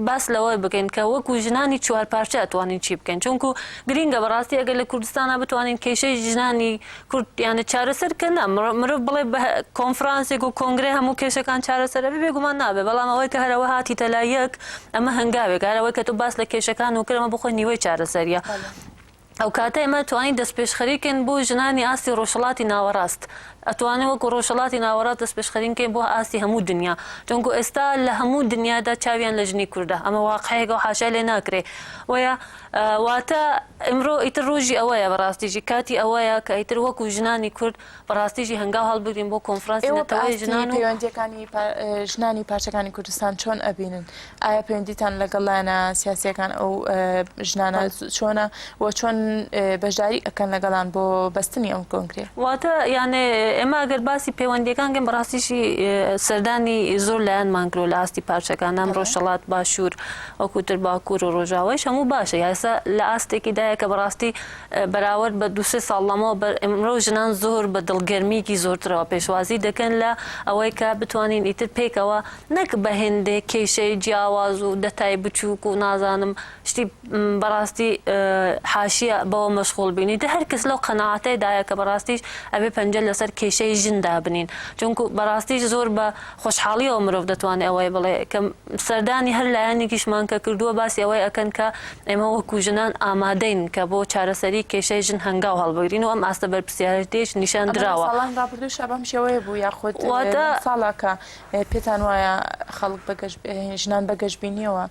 باس لەوە بکەین کە وەکو ژنانی چوارپارچە ئەتوانین چی بکەین چونکو گرینگە بەڕاستی ئەگەر لە کوردستانا بتوانین کێشەی ژنانی کورد یانە چارەسەر کە نا مرۆڤ بڵێ بە کۆنفرانسێک و کۆنگرە هەموو کێشەکان چارەسەر ئەبێ بێگومان نابێ بەڵام ئەوەی کە هەرەوە هاتیتە لای یەک ئەمە هەنگاوێک هەرەوەی کە تۆ باس لە کێشەکان و کرد ئەمە بۆ خۆی نیوەی چارەسەریە. ئەوکاتە ئێمە توانین دەستپێشخەری کەین بۆ ژنانی ئاستی ڕۆژهەڵاتی ناوەڕاست، ئەتوانین وەکو ڕۆژهەڵاتی ناوەڕاست دەستپێشخەرین کەین بۆ ئاستی هەموو دنیا، چونکو ئێستا لە هەموو دنیادا چاویان لە ژنی کوردە، ئەمە واقعێکە و حاشای لێ ناکرێ. وەیە واتە ئیمڕۆ ئیتر ڕۆژی ئەوەیە بەڕاستیژی کاتی ئەوەیە کە ئیتر وەکو ژنانی کورد بەڕاستیژی هەنگاو هەڵبگرین بۆ کۆنفرانسی ئێوە بە نەتەوەی ئاستی ژنان و پەیوەندییەکانی ژنانی پارچەکانی کوردستان چۆن ئەبینن؟ ئایا پەیوەندیتان لەگەڵ لایەنە سیاسییەکان ئەو ژنانە چۆنە و چۆن بەشداری ئەکەن لەگەڵان بۆ بەستنی ئەم کۆنگرەیە؟ واتە یانێ ئێمە ئەگەر باسی پەیوەندییەکان کەین بەڕاستیشی سەردانی زۆر لایەنمان کردووە لە ئاستی پارچەکان هەم ڕۆژهەڵات، باشوور، وەکوو تر باکوور و ڕۆژاوایش هەموو باشە یا ئێستا لە ئاستێکی دایە کە بەڕاستی بەراوەرد بە دوو سێ ساڵ لەمەوە بەر ئمڕۆ ژنان زۆر بە دڵگەرمییەکی زۆرترەوە پێشوازی دەکەن لە ئەوەی کە بتوانین ئیتر پێکەوە نەک بە هێندێک کێشەی جیاواز و دەتای بچووک و نازانم شتی بەڕاستی حاشیە بەوە مەشغوڵ بین ئیتر هەر کەس لەو قەناعەتەی دایە کە بەڕاستیش ئەبێ پەنجە لەسەر کێشەی ژن دابنین چونکو بەڕاستیش زۆر بە خۆشحاڵیەوە مرۆڤ دەتوانێ ئەوەی بڵێ کە سەردانی هەر لایەنێکیشمان کە کردووە باسی ئەوەی ئەکەن کە ئێمە وەکو ژنان ئامادەین کە بۆ چارەسەری کێشەی ژن هەنگاو هەڵبگرین و ئەم ئاستە بەرپرسیارێتیەش نیشان ئەمە لە دراوە. ساڵانی ڕابردووشا بەم شێوەیە بوو یاخود واتە. لەم ساڵە کە پێتان وایە خەڵک بە گەش ژنان بە گەشبینیەوە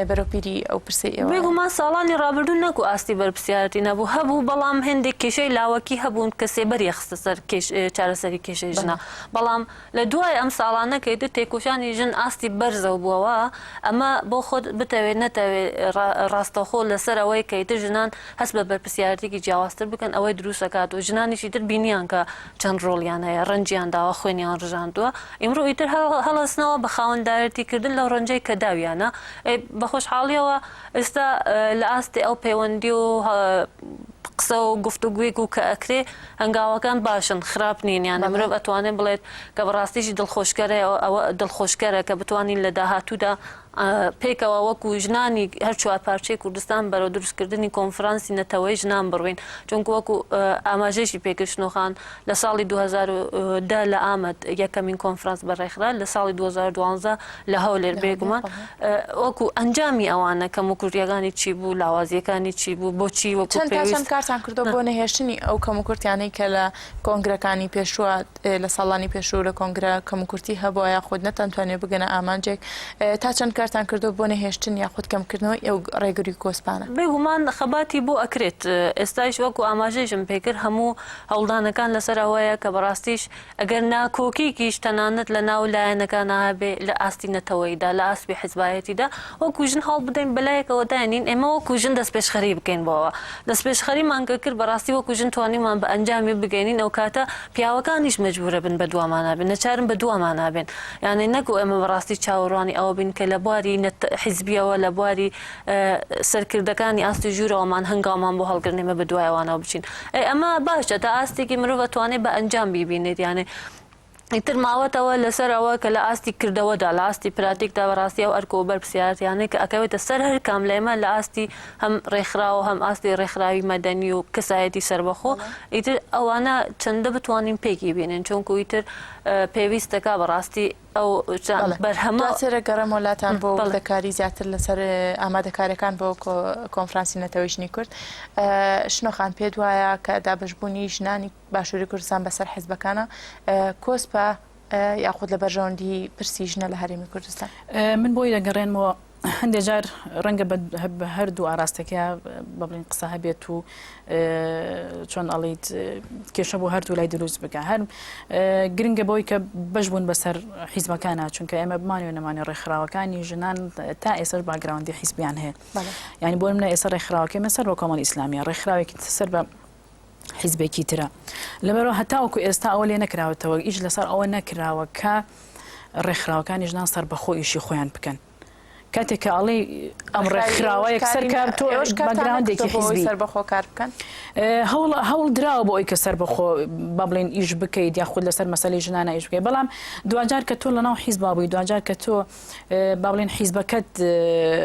بەرەو پیری ئەو پرسەی ئێوە؟ بێگومان ساڵانی ڕابردوو نەکو ئاستی بەرپرسیارەتی نەبوو هەبوو بەڵام هێندێک کێشەی لاوەکی هەبوون کە سێبەری خستە سەر چارەسەری کێشەی ژنان بەڵام لە دوای ئەم ساڵانە کە ئیتر تێکۆشانی ژن ئاستی بەرزەو بووەوە، ئەمە بۆ خۆت بتەوێ نەتەوێ ڕاستەوخۆ لەسەر ئەوەی کە ئیتر ژنان هەست بە بەرپرسیارەتیەکی جیاوازتر بکەن ئەوەی دروست ئەکات و ژنانیش ئیتر بینیان کە چەند ڕۆڵیان هەیە، ڕەنجیان داوە، خوێنیان ڕژاندووە، ئیمڕۆ ئیتر هەڵەسنەوە بە خاوەندارێتی کردن لەو ڕەنجەی کە داویانە. بە خۆشحاڵیەوە ئێستا لە ئاستی ئەو پەیوەندی و قسە و گفتوگویک و کە ئەکرێ هەنگاوەکان باشن خراپ نین یانە مرۆڤ ئەتوانێت بڵێت کە بەڕاستیش دڵخۆشکەرە ئەوە دڵخۆشکەرە کە بتوانین لە داهاتوودا پێکەوە وەکو ژنانی هەر چوار پارچەی کوردستان بەرەو دروستکردنی کۆنفرانسی نەتەوەی ژنان بڕوین چونکو وەکو ئاماژەیشی پێکرد شنۆخان لە ساڵی 2010 لە ئامەد یەکەمین کۆنفرانس بەڕێخرا لە ساڵی 2012 لە هەولێر بێگومان وەکو ئەنجامی ئەوانە کەموکورتیەکانی چی بوو لاوازیەکانی چی بوو بۆچی وەکو چەند تا چەند پێویست کارتان کردووە بۆ نەهێشتنی ئەو کەموکورتیانەی کە لە کۆنگرەکانی پێشووە لە ساڵانی پێشوو لە کۆنگرە کەموکورتی هەبووە یاخود نەتانتوانیوە بگەنە ئامانجێک تا چەند کارتان کردووە بۆ نەهێشتن یاخود کەمکردنەوەی ئەو ڕێگری و کۆسپانە؟ بێگومان خەباتی بۆ ئەکرێت ئێستایش وەکو ئاماژەیشم پێکرد هەموو هەوڵدانەکان لەسەر ئەوەیە کە بەڕاستیش ئەگەر ناکۆکیکیش تەنانەت لە ناو لایەنەکانا هەبێ لە ئاستی نەتەوەییدا، لە ئاستی حیزبایەتیدا وەکوو ژن هەوڵ بدەین بە لایەکەوە داینین، ئێمە وەکوو ژن دەستپێشخەری بکەین بۆ ئەوە. دەستپێشخەریمان کە کرد بە ڕاستی وەکوو ژن توانیومان بە ئەنجامی بگەینین ئەوکاتە پیاوەکانیش مەجبوورە بن بە دوامانا بێن، نەچارن بە دوامانا بێن. یانێ نەکوو ئێمە بە ڕاستی چاوەڕوانی ئەوە بین کە لە بواری حیزبییەوە، لە بواری سەرکردەکانی ئاستی ژوورەوەمان هەنگاومان بۆ هەڵگرن ئێمە بە دوای ئەوانەوە بچین ئەی ئەمە باشە تا ئاستێکی مرۆڤ ئەتوانێت بە ئەنجام بیبینێت یانێ ئیتر ماوەتەوە لەسەر ئەوە کە لە ئاستی کردەوەدا لە ئاستی پراتیکدا بەڕاستی ئەو ئەرک و بەرپرسیارەتیانەی کە ئەکەوێتە سەر هەر کام لە ئێمە لە ئاستی هەم ڕێکخراو هەم ئاستی ڕێکخراوی مەدەنی و کەسایەتی سەربەخۆ ئیتر ئەوانە چەندە بتوانین پێکی بینن چونکو ئیتر پێویستەکە بەڕاستی ئەو بەرهەمە. دواتر گەڕێمەوە لاتان بۆ وردەکاری زیاتر لەسەر ئامادەکاریەکان بۆ کۆنفرانسی نەتەوەی ژنی کورد. شنۆ خان پێت وایە کە دابەشبوونی ژنانی باشووری کوردستان بەسەر حزبەکانە کۆسپە یاخود لە بەرژەوەندی پرسی ژنە لە هەرێمی کوردستان؟ من بۆی دەگەڕێنمەوە هەندێک جار ڕەنگە بە هەردوو ئاراستەکە بە بڵین قسە هەبێت و چۆن ئەڵیت کێشە بۆ هەردوو لای دروست بکە هەر گرنگە بۆی کە بەش بوون بەسەر حیزبەکانە چونکە ئێمە بمانێ نەمانێ ڕێکخراوەکانی ژنان تا ئێسش باگراوندی حیزبیان هەیە یعنی بۆ منە ئێستا ڕێکخراوەکەی مە سەر بە کۆمەڵی ئیسلامیە ڕێکخراوێکی سەر بە حیزبێکی ترە لەبەرەوە هەتاوەکو ئێستا ئەوە لێ نەکراوەتەوە ئیش لەسەر ئەوە نەکراوە کە ڕێکخراوەکانی ژنان سەربەخۆ ئیشی خۆیان بکەن. کاتێک کە ئەڵێی ئەم ڕێکخراوە یەکسەر کار تۆ background ێکی حیزبی سەربەخۆ کار بکەن هەوڵ هەوڵ دراوە بۆ ئەوی کە سەربەخۆ با بڵێن ئیش بکەیت یاخود لەسەر مەسەلەی ژنانە ئیش بکەیت بەڵام دواجار کە تۆ لەناو حیزبا بووی دواجار کە تۆ با بڵێن حیزبەکەت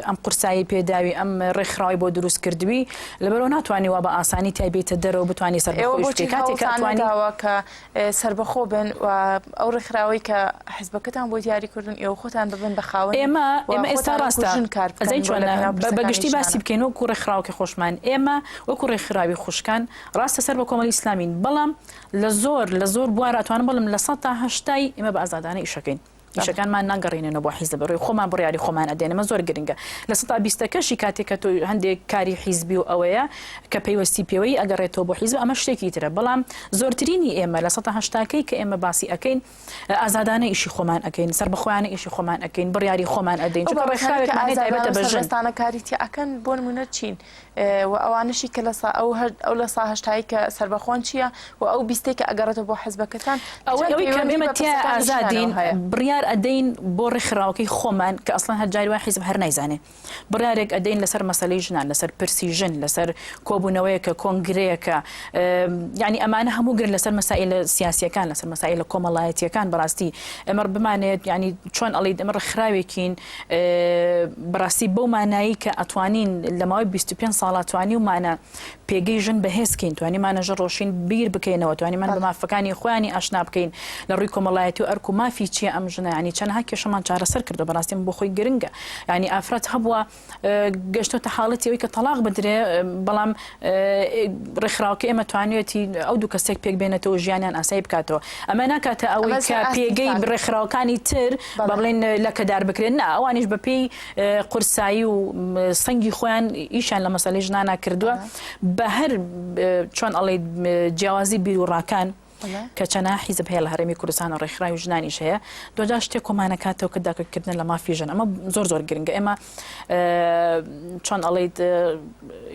ئەم قورسایی پێداوی ئەم ڕێکخراوی بۆ دروست کردووی لەبەرەوە ناتوانانی وا بە ئاسانی تای بێتە دەرەوە بتوانانی سەربەخۆ ئیش بکەیت کاتێک کە ئەتوانی کە سەربەخۆ بن و ئەو ڕێکخراوەی کە حزبەکەتان بۆ دیاری کردوون ئێوە خۆتان ببن بە خاوەنی ئێمە و ئێمە ئێستا خۆتان وەکو ڕاستە ژن کار بکەن ئەزانی بۆ چۆنە لە پێناو بە بە پرسەکانی گشتی باسی ژنانە. بکەین وەکو ڕێکخراوەکەی خۆشمان ئێمە وەکو ڕێکخراوی خوشکان ڕاستە سەر بە کۆمەڵی ئیسلامین بەڵام لە زۆر لە زۆر بوار ئەتوانم بڵێم لە سەتا هەشتای ئێمە بە ئازادانە ئیشەکەین. بەڵێ. ئیشەکانمان ناگەڕێنینەوە بۆ حیزب ڕێ خۆمان بڕیاری خۆمان ئەدەین ئەمە زۆر گرنگە لە سەتا بیستەکەشی کاتێک کە تۆ هەندێک کاری حیزبی و ئەوەیە کە پەیوەستی پێوەی ئەگەڕێتەوە بۆ حیزب ئەمە شتێکی ترە بەڵام زۆرترینی ئێمە لە سەتا هەشتاکەی کە ئێمە باسی ئەکەین ئازادانە ئیشی خۆمان ئەکەین سەربەخۆیانە ئیشی خۆمان ئەکەین بڕیاری خۆمان ئەدەین ئەو چونکە بابەتانەی کە ڕێکخراوێکمان هەیە ئازادانە تایبەتە و بە ژن. سەربەستانە کاری تیا ئەکەن بۆ نموونە چین؟ و ئەوانەشی کە لە سا ئەو هەر ئەو لە سا هەشتایی کە سەربەخۆن چییە و ئەو بیستەی کە ئەگەڕێتەوە بۆ حزبەکەتان ئەوەی چەند ئەوەی کە پەیوەندی ئێمە بە تیا پرسەکانی ئازادین ژنانەوە هەیە؟ بڕیار ئەدەین بۆ ڕێکخراوەکەی خۆمان کە ئەسڵەن هەر جاری وایە حیزب هەر نایزانێ بڕیارێک ئەدەین لەسەر مەسەلەی ژنان لەسەر پرسی ژن لەسەر کۆبوونەوەیەکە کۆنگرەیەکە یعنی ئەمانە هەموو گرن لەسەر مەسائلە سیاسیەکان لەسەر مەسائلە کۆمەڵایەتیەکان بەڕاستی ئێمە بمانێت یعنی چۆن ئەڵیت ئێمە ڕێکخراوێکین بەڕاستی بەو مانایی کە ئەتوانین لە ماوەی 25 ساڵا توانیومانە پێگەی ژن بەهێز کەین توانیمانە ژن ڕۆشین بیر بکەینەوە توانیمان بە مافەکانی خۆیانی ئاشنا بکەین لە ڕووی کۆمەڵایەتی و ئەرک و مافی چییە ئەم ژنە ینی چەندها کێشەمان چارەسەر کردو بەڕاستی من بۆ خۆی گرنگە ینی ئافرەت هەبووە گەشتۆتە حاڵەتی ئەوەی کە تەلاق بدرێ بەڵام ڕێکخراوەکە ئێمە توانیویەتی ئەو دوو کەسێک پێک بێنێتەوە ژیانیان ئاسایی بکاتەوە ئەمە ناکاتە ئەوەی کە پێگەی ڕێکخراوەکانی تر بە بڵێن لەکەدار بکرێن نا ئەوانیش بەپێی قورسایی و سەنگی خۆیان ئیشیان لە مەسەلەی ژنانە کردووە بە هەر چۆن ئەڵێ جیاوازی بیر و ڕاکان کە چەنەها حیزب هەیە لە هەرێمی کوردستان و ڕێکخراوی ژنانیش هەیە دواجار شتێک کۆمانەکاتەوە کە داکۆکیکردنە لە مافی ژن ئەمە زۆر زۆر گرنگە ئێمە چۆن ئەڵیت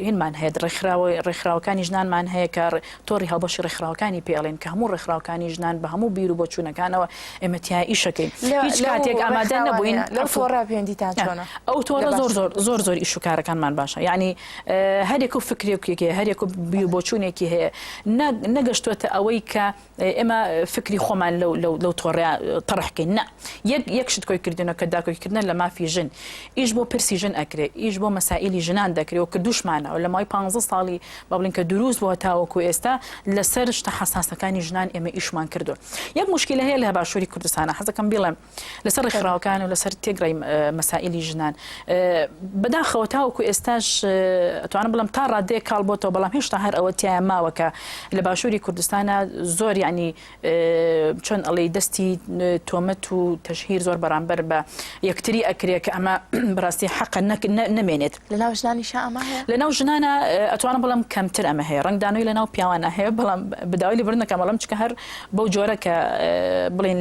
هینمان هەیە ڕێکخراوە ڕێکخراوەکانی ژنانمان هەیە کە تۆڕی هاوبەشی ڕێکخراوەکانی پێڵێن کە هەموو ڕێکخراوەکانی ژنان بە هەموو بیر و بۆچوونەکانەوە ئێمە تیا ئیشەکەین هیچ کاتێک ئامادە نەبووین لەو تۆڕە پەیوەندیتان چۆنە ئەو تۆڕە زۆر زۆر زۆر زۆر ئیش و کارەکانمان باشە یعنی هەرێک و فکرێکێک هەیە هەرێک و بیر و بۆچوونێکی هەیە نەگەشتووەتە ئەوەی کە ئێمە فکری خۆمان لەو لەو لەو تۆڕەیا تەڕح کەین نا یەک یەک شت کۆی کردنەوە کە داکۆکیکردنە لە مافی ژن ئیش بۆ پرسی ژن ئەکرێ ئیش بۆ مەسائیلی ژنان دەکرێ و کردوشمانە و لە ماوەی 15 ساڵی با بڵێین کە دروست بووە تاوەکو ئێستا لەسەر شتە حەساسەکانی ژنان ئێمە ئیشمان کردووە یەک موشکیلە هەیە لە باشووری کوردستانە حەزەکەم بیڵێم لەسەر ڕێکخراوەکان و لەسەر تێگڕای مەسائیلی ژنان بەداخەوە تاوەکو ئێستاش ئەتوانم بڵێم تا ڕادەیەک کاڵ بۆتەوە بەڵام هێشتا هەر ئەوە تیایا ماوە کە لە باشووری کوردستانە زۆر یعنی چۆن ئەڵێی دەستی تۆمەت و تەشهیر زۆر بەرامبەر بە یەکتری ئەکرێ کە ئەمە بەڕاستی حەقە نەمێنێت. لەناو ژنانیشا ئەمە هەیە؟ لەناو ژنانە ئەتوانم بڵێم کەمتر ئەمە هەیە ڕەنگدانەوەی لەناو پیاوانە هەیە بەڵام بەداوای لێبوردن دەکەم ئەڵێم چونکە هەر بەو جۆرە کە بڵێین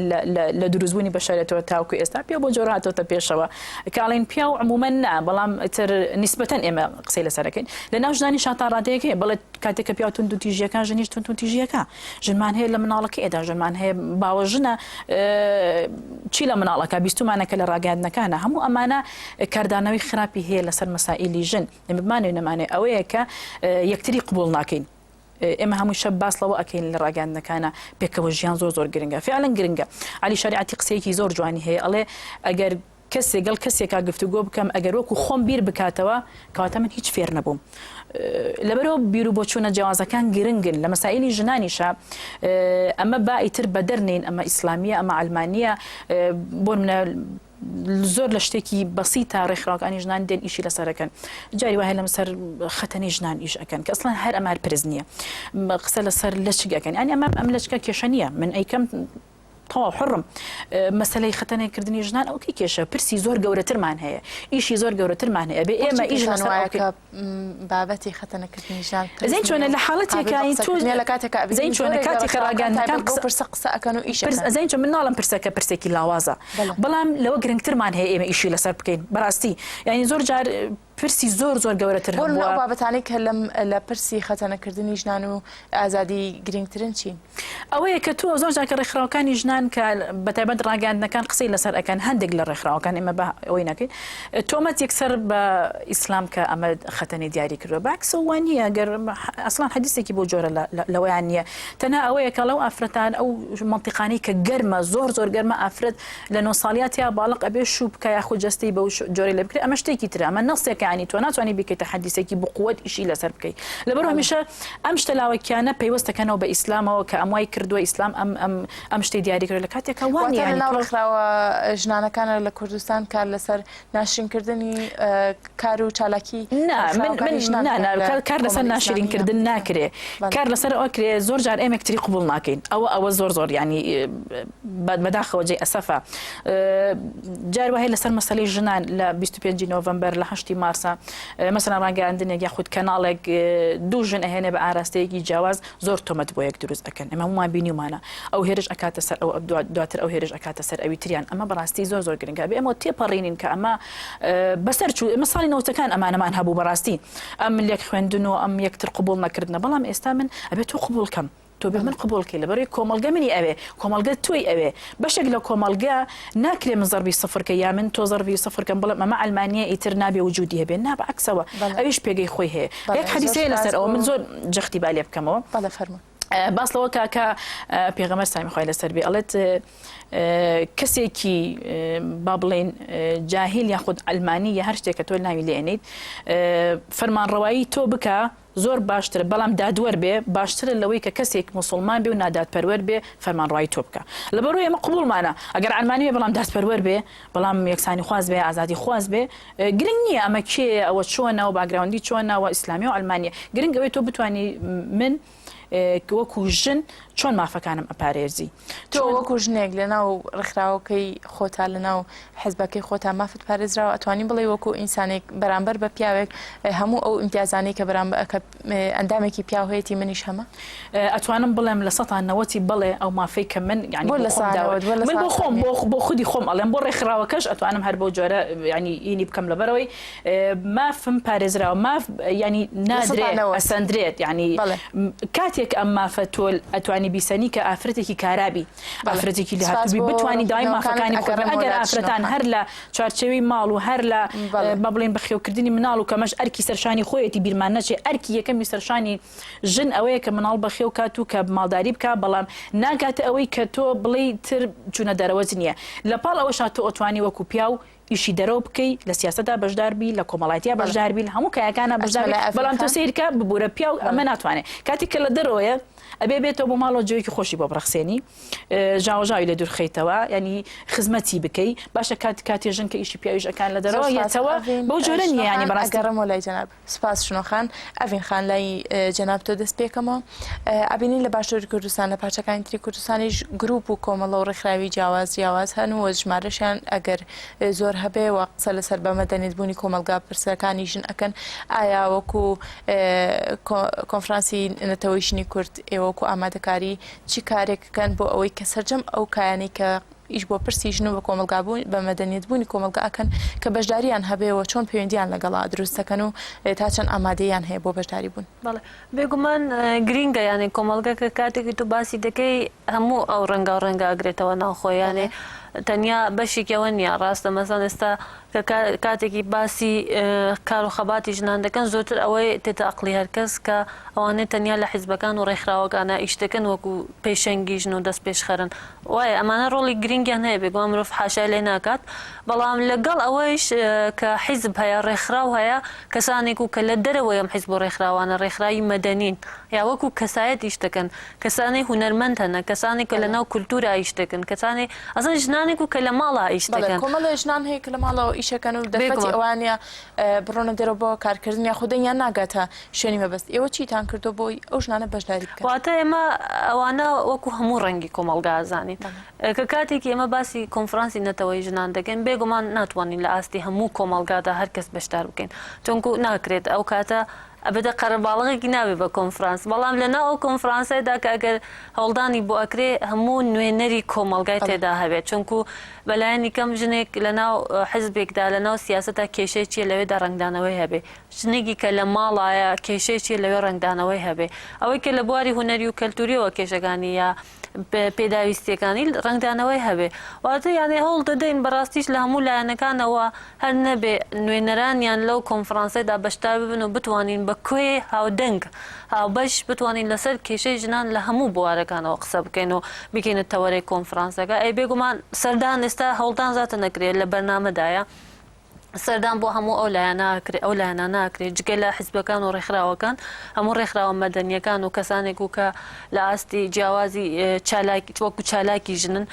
لە دروستبوونی بەشەرێتەوە تاوەکو ئێستا پیاو بەو جۆرە هاتۆتە پێشەوە کە ئەڵێن پیاو عموما نا بەڵام ئیتر نیسبەتەن ئێمە قسەی لەسەر ئەکەین لەناو ژنانیشا تا ڕادەیەک هەیە بەڵێ کاتێک کە پیاو توندوتیژیەکە ژنیش توندوتیژیەکە ژنمان هەیە لە مناڵەکەی ئەدا ژنمان هەیە باوەژنە چی لە مناڵەکە بیستومانە کە لە ڕاگەیاندنەکانە هەموو ئەمانە کاردانەوەی خراپی هەیە لەسەر مەسائیلی ژن ئێمە بمانەوێ نەمانەوێ ئەوەیە کە یەکتری قبوڵ ناکەین ئێمە هەمووی شەب باس لەوە ئەکەین لە ڕاگەیاندنەکانە پێکەوە ژیان زۆر زۆر گرنگە فعلا گرنگە عەلی شەریعەتی قسەیەکی زۆر جوانی هەیە ئەڵێ ئەگەر کەسێک گەڵ کەسێکا گفتوگۆ بکەم ئەگەر وەکو خۆم بیر بکاتەوە کەواتە من هیچ فێر نەبووم لەبەرەوە بیر و بۆچوونە جیاوازەکان گرنگن لە مەسائلی ژنانیشە ئەمە با ئیتر بەدەر نین ئەمە ئیسلامیە ئەمە عەلمانیە بۆ منە زۆر لە شتێکی بەسیتا ڕێکخراوەکانی ژنان دێن ئیشی لەسەرەکەن جاری وایە لەم سەر خەتەنەی ژنان ئیش ئەکەن کە ئەسڵەن هەر ئەمار پرس نییە قسە لەسەر لەچک ئەکەن یانی ئەمە ئەم لەچکە کێشە نییە من ئەیکەم تەواو حڕم مەسەلەی خەتەنەکردنی ژنان ئەو کەی کێشە پرسی زۆر گەورەترمان هەیە ئیشی زۆر گەورەترمان هەیە بێ ئێمە ئیش لەسەر ئەو بکەین. بابەتی خەتەنەکردنی ژنان پرس زین چۆنە نییە لە قابل حاڵەتێکا بە تۆ قسەکردنە لە کاتێکا زین ئەبینین چۆنە زۆرێک لە کاتێکە ڕێکخراوەکان ڕاگەیاندنەکان تایبەت بەو قسە پرسە قسە ئەکەن و ئیش پرس ئەکەن. زین چۆن من ناڵێم پرسەکە پرسێکی لاوازە بەڵێ. بەڵام لەوە گرنگترمان هەیە ئێمە ئیشی لەسەر بکەین بەڕاستی یانی زۆر جار. پرسی زۆر زۆر گەورەتر بۆ نمونە هەبووە. ئەو بابەتانەی کە لەم لە پرسی خەتەنەکردنی ژنان و ئازادی گرنگترن چین؟ ئەوەیە کە تۆ زۆر جار کە ڕێکخراوەکانی ژنان کە بەتایبەت ڕاگەیاندنەکان قسەی لەسەر ئەکەن هەندێک لە ڕێکخراوەکان ئێمە بە ئەوەی ناکەین تۆمەت یەکسەر بە ئیسلام کە ئەمە خەتەنەی دیاری کردووە بەعکسەوە وا نییە گەر ئەسڵان حەدیسێکی بۆ جۆرە لەوەیان نییە تەنها ئەوەیە کە لەو ئافرەتان ئەو مەنتیقانەی کە گەرمە زۆر زۆر گەرمە ئافرەت لە نۆ ساڵیا تیا باڵق ئەبێ شوو بکا یاخود جەستەی بەو جۆرەی لێ بکرێ ئەمە شتێکی ترە ئەمە نەسێکە یانی تۆ ناتوانی بیکەیتە حەدیسێکی بقوەت ئیشی لەسەر بکەی لەبەر هەمیشە ئەم شتە لاوەکیانە پەیوەست دەکەنەوە بە ئیسلامەوە کە ئەم وای کردووە ئیسلام ئەم ئەم ئەم شتەی دیاری کردووە لە کاتێکا وا نییە واتە یانی لەناو تۆ ڕێکخراوە ژنانەکانە لە کوردستان کار لەسەر ناشرینکردنی کار و چالاکی نا من من ڕێکخراوەکانی ژنان نا بکەن نا لە کار کار لەسەر کۆمەڵی ئیسلامی ناشرین یا کردن ناکرێ بەڵێ. کار لەسەر ئەوە کرێ زۆر جار ئێمە یەکتری قبوڵ ناکەین ئەوە ئەوە زۆر زۆر یانی بەداخەوە جێی ئەسەفە جار وایە لەسەر مەسەلەی ژنان لە 25 نۆڤەمبەر لە هەشتی مارسا مەسەلەن ڕاگەیاندنێک یاخود کەناڵێک دوو ژن ئەهێنێ بە ئاراستەیەکی جیاواز زۆر تۆمەت بۆ یەک دروست ئەکەن ئێمە هەموومان بینیومانە ئەو هێرش ئەکاتە سەر ئەو دواتر ئەو هێرش ئەکاتە سەر ئەوی تریان ئەمە بەڕاستی زۆر زۆر گرنگە بێ ئێمە تێپەڕینین کە ئەمە بەسەر چوو ئێمە ساڵی نەوەتەکان ئەمانەمان هەبوو بەڕاستی ئەم لێک خوێندن و ئەم یەکتر قبوڵ نەکردنە بەڵام ئێستا من ئەبێت تۆ قبوڵ کەم تۆ بێ من قبوڵ کەی لەبەرئەوەی کۆمەڵگە منی ئەوێ کۆمەڵگە تۆی ئەوێ بەشێک لە کۆمەڵگە ناکرێ من زەربی سفر کەی یا من تۆ زەربی سفر کەم بڵێم ئەمە عەلمانیە ئیتر نابێ وجودی هەبێ نا بە عەکسەوە ئەویش پێگەی خۆی هەیە یەک حەدیس هەیە لەسەر ئەوە من زۆر جەختی با لێ بکەمەوە باس لەوە کا کە پێغەمبەر سلامی خوای لەسەر بێ ئەڵێت کەسێکی با بڵێین جاهیل یاخود عەلمانی یا هەر شتێک کە تۆ ناوی لێ ئەنێیت فەرمانڕەوایی تۆ بکە زۆر باشترە بەڵام دادوەر بێ باشترە لەوەی کە کەسێک موسڵمان بێ و نادادپەروەر بێ فەرمانڕوایی تۆ بکا لەبەرئەوەی ئێمە قبوڵمانە ئەگەر عەلمانی بێ بەڵام دادپەروەر بێ بەڵام یەکسانی خواز بێ ئازادی خواز بێ گرنگ نییە ئەمە کێیە ئەوە چۆنە و background ی چۆنە و ئیسلامی و عەلمانیە گرنگ ئەوەی تۆ بتوانی من وەکو ژن چۆن مافەکانم ئەپارێزی. تۆ وەکو ژنێک لەناو ڕێکخراوەکەی خۆتا لەناو حزبەکەی خۆتا مافت پارێزراوە ئەتوانی بڵێی وەکو ئینسانێک بەرامبەر بە پیاوێک هەموو ئەو ئیمتیازانەی کە بەرامبەر کە ئەندامێکی پیاو هەیەتی منیش هەمە؟ ئەتوانم بڵێم 90% ی بەڵێ ئەو مافەی کە من یانی بۆ بۆ لە خۆم سا داوە نەوەد بۆ لە من سا بۆ خۆم نییە؟ بۆ بۆ خودی خۆم ئەڵێم بۆ ڕێکخراوەکەش ئەتوانم هەر بەو جۆرە یانی ئینی بکەم لەبەرئەوەی مافم پارێزراوە ماف یانی لە سەتا نادرێ 90. ئەسەندرێت یانی بەڵێ. کاتێک ئەم مافە تۆ ئەتوانی بیسەنی کە ئافرەتێکی کارا بی بەڵێ. ئافرەتێکی سپاس لێهاتوو بی بۆ بتوانی داوای ڕوونکردنەوەکانت مافەکانی خۆت بکەی ئەگەڕێمەوە ئەگەر لات ئافرەتان شنۆ خان. هەر لە چوارچێوەی ماڵ و هەر لە بەڵێ. با بڵێین بەخێوکردنی مناڵ و کەمەش ئەرکی سەرشانی خۆیەتی بیرمان نەچێ ئەرکی یەکەمی سەرشانی ژن ئەوەیە کە مناڵ بەخێو کات و کە ماڵداری بکا بەڵام ناگاتە ئەوەی کە تۆ بڵێی تر چوونە دەرەوەت نییە لە پاڵ ئەوەشا تۆ ئەتوانی وەکو پیاو ئیشی دەرەوە بکەی لە سیاسەتا بەشدار بی لە کۆمەڵایەتیا بەڵێ. بەشدار بی لە هەموو کایەکانا ئەچمە بەشدار بی لای ئەڤین بەڵام تۆ خان. سەیرکە ببورە پیاو بەڵێ. ئەمە ناتوانێ کاتێک کە لە دەرەوەیە ئەبێ بێتەوە بۆ ماڵەوە جێیەکی خۆشی بۆ بڕەخسێنی ژاوەژاوی لێ دوور خەیتەوە یانی خزمەتی بکەی باشە کات کاتێ ژن کە ئیشی پیاویش ئەکان لە زۆر دەرەوە سپاس یەتەوە ئەڤین بەو جۆرە شنۆ نییە یانی خان بەڕاستی ئەگەڕێمەوە لای جەناب. سپاس شنۆ خان. ئەڤین خان لای جەنابتەوە دەست پێکەمەوە. ئەبینین لە باشووری کوردستان لە پارچەکانی تری کوردستانیش گروپ و کۆمەڵە و ڕێکخراوی جیاواز جیاواز هەن و ژمارەشیان ئەگەر زۆر هەبێ و قسە لەسەر بە مەدەنیت بوونی کۆمەڵگا پرسەکانی ژن ئەکەن ئایا وەکو کۆنفرانسی نەتەوەی ژنی کورد ئێوە وەکو ئامادەکاری چی کارێک کەن بۆ ئەوەی کە سەرجەم ئەو کایانەی کە ئیش بۆ پرسی ژن و بە کۆمەڵگا بوون بە مەدەنیەت بوونی کۆمەڵگا ئەکەن کە بەشداریان هەبێ و چۆن پەیوەندیان لەگەڵا دروست دەکەن و تا چەند ئامادەییان هەیە بۆ بەشداری بوون؟ بەڵێ بێگومان گرینگە یانێ کۆمەڵگە کە کاتێکی تۆ باسی دەکەی هەموو ئەو ڕەنگا و ڕەنگە ئەگرێتەوە ناوخۆی یانێ تەنیا بەشێکی ئەوە نییە ڕاستە مەسەن ئێستا کە کاتێکی باسی کار و خەباتی ژنان دەکەن زۆرتر ئەوەی تێتە ئەقڵی هەرکەس کە ئەوانەی تەنیا لە حیزبەکان و ڕێکخراوەکانە ئیش دەکەن وەکو پێشەنگی ژن و دەست پێشخەرن وایە ئەمانە ڕۆڵی گرنگیان هەیە بێگومان مرۆڤ حاشای لێ ناکات بەڵام لەگەڵ ئەوەیش کە حیزب هەیە ڕێکخراو هەیە کەسانێک و کە لە دەرەوەی ئەم حیزب و ڕێکخراوانە ڕێکخراوی مەدەنین یا وەکو کەسایەت ئیش دەکەن کەسانەی هونەرمەند هەنە کەسانێک کە لە ناو کولتوورا ئیش دەکەن کەسانێ ئەسڵەن ژنانێک و کە لە ماڵا ئیش بەڵێ دەکەن. کۆمەڵێ ژنان هەیە کە لە ماڵەوە ئیش ئەکەن و دەرفەتی بێگومان. ئەوەیان نییە بڕۆنە دەرەوە بۆ کارکردن یاخود دەنگیان ناگاتە شوێنی مەبەست ئێوە چیتان کردووە بۆ ئەوەی ئەو ژنانە بەشداری بکەن؟ واتە ئێمە ئەوانە وەکو هەموو ڕەنگی کۆمەڵگا ئەزانین. کە کاتێکی ئێمە باسی کۆنفرانسی نەتەوەیی ژنان دەکەین بێگومان ناتوانین لە ئاستی هەموو کۆمەڵگادا هەر کەس بەشدار بکەین چونکو ناکرێت ئەو کاتە. ئەبێتە قەرەباڵغێکی نابێ بە کۆنفرانس، بەڵام لەناو ئەو کۆنفرانسەدا کە ئەگەر هەوڵدانی بۆ ئەکرێ هەموو نوێنەری کۆمەڵگای تێدا هەبێت، چونکو بەلایەنی کەم ژنێک لەناو حزبێکدا لەناو سیاسەتا کێشەی چیە لەوێدا ڕەنگدانەوەی هەبێ، ژنێکی کە لە ماڵایە کێشەی چیە لەوێ ڕەنگدانەوەی هەبێ، ئەوەی کە لە بواری هونەری و کەلتوریەوە کێشەکانی یا پێداویستیەکانی ڕەنگدانەوەی هەبێ. واتە یانێ هەوڵ دەدەین بەڕاستیش لە هەموو لایەنەکانەوە هەر نەبێ نوێنەرانیان لەو کۆنفرانسەدا بەشدار ببن و بتوانین بە کۆی هاودەنگ، هاوبەش بتوانین لەسەر کێشەی ژنان لە هەموو بوارەکانەوە قسە بکەین و بیکەینە تەوەرەی کۆنفرانسەکە. ئەی بێگومان سەردان ئێستا هەوڵدان زاتە نەکرێ لە بەرنامەدایە. سەردان بۆ هەموو ئەو لایەنە ئەکرێ ئەو لایەنانە ئەکرێ جگە لە حیزبەکان و ڕێکخراوەکان هەموو ڕێکخراوە مەدەنیەکان و کەسانێک و کە لە ئاستی جیاوازی چالاکی وەکو چالاکی ژنن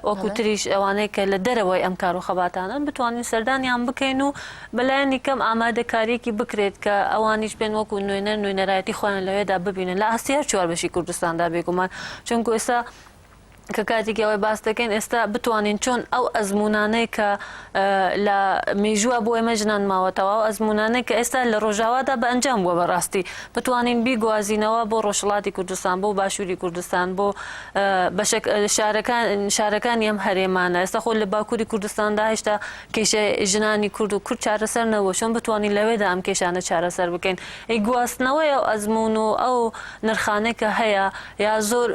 وەکو تریش ئەوانەی کە لە دەرەوەی ئەم کار و خەباتانەن بتوانین سەردانیان بکەین و بەلایەنی کەم ئامادەکاریەکی بکرێت کە ئەوانیش بێن وەکو نوێنەر نوێنەرایەتی خۆیان لەوێدا ببینن لە ئاستی هەر چوار بەشی کوردستاندا بێگومان چونکو ئێستا کە کاتێکی ئەوەی باس دەکەین ئێستا بتوانین چۆن ئەو ئەزموونانەی کە لە مێژووە بۆ ئێمە ژنان ماوەتەوە ئەو ئەزموونانەی کە ئێستا لە ڕۆژاوادا بە ئەنجام بووە بەڕاستی بتوانین بیگوازینەوە بۆ ڕۆژهەڵاتی کوردستان بۆ باشووری کوردستان بۆ بەشەک شارەکان شارەکانی ئەم هەرێمانە ئێستا خۆ لە باکووری کوردستاندا هێشتا کێشەی ژنانی کورد و کورد چارەسەر نەبووە چۆن بتوانین لەوێدا ئەم کێشانە چارەسەر بکەین ئەی گواستنەوەی ئەو ئەزموون و ئەو نرخانەی کە هەیە یا زۆر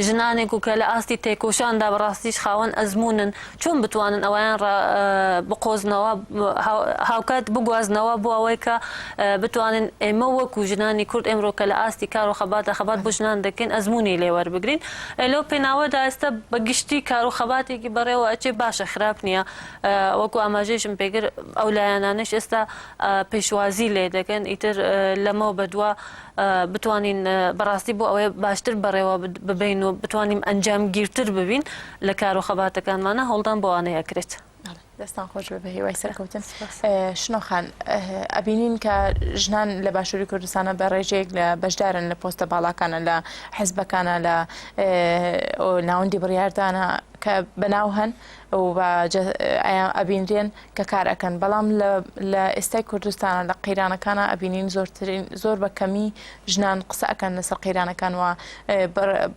ژنانێک و کە لە ئاستی تێکۆشاندا بەڕاستیش خاوەن ئەزموونن چۆن بتوانن ئەویان بقۆزنەوە هاوکات بگوازنەوە بۆ ئەوەی کە بتوانن ئێمە وەکو ژنانی کورد ئێمڕۆ کە لە ئاستی کار و خەباتە خەبات بۆ ژنان دەکەین ئەزمموی لێ وەربگرین لەو پێناوەدا ئێستا بە گشتی کار و خەباتێکی بەڕێوە ئەچێ باشە خراپ نییە وەکو ئاماژەیشم پێگر ئەو لایەنانەش ئێستا پێشوازی لێ دەکەن ئیتر لەمەوە بەدوا بتوانین بەڕاستی بۆ ئەوەی باشتر بەڕێوە ببەین و بتوانین ئەنجامگیرتر ببین لە کار و خەباتەکانمانە هەوڵدان بۆ ئەوانەی ئەکرێت. دەستان خۆش بێ بە هیوای سەرکەوتن. شنۆ خان ئەبینین کە ژنان لە باشووری کوردستانە بە ڕێژەیەک لە بەشدارن لە پۆستە باڵاکانە لە حزبەکانە لە ناوەندی بڕیاردانە کە بەناو هەن و ئەبینرێن کە کار ئەکەن بەڵام لە ئێستای کوردستانە لە قەیرانەکانە ئەبینین زۆرترین زۆر بە کەمی ژنان قسە ئەکەن لەسەر قەیرانەکان و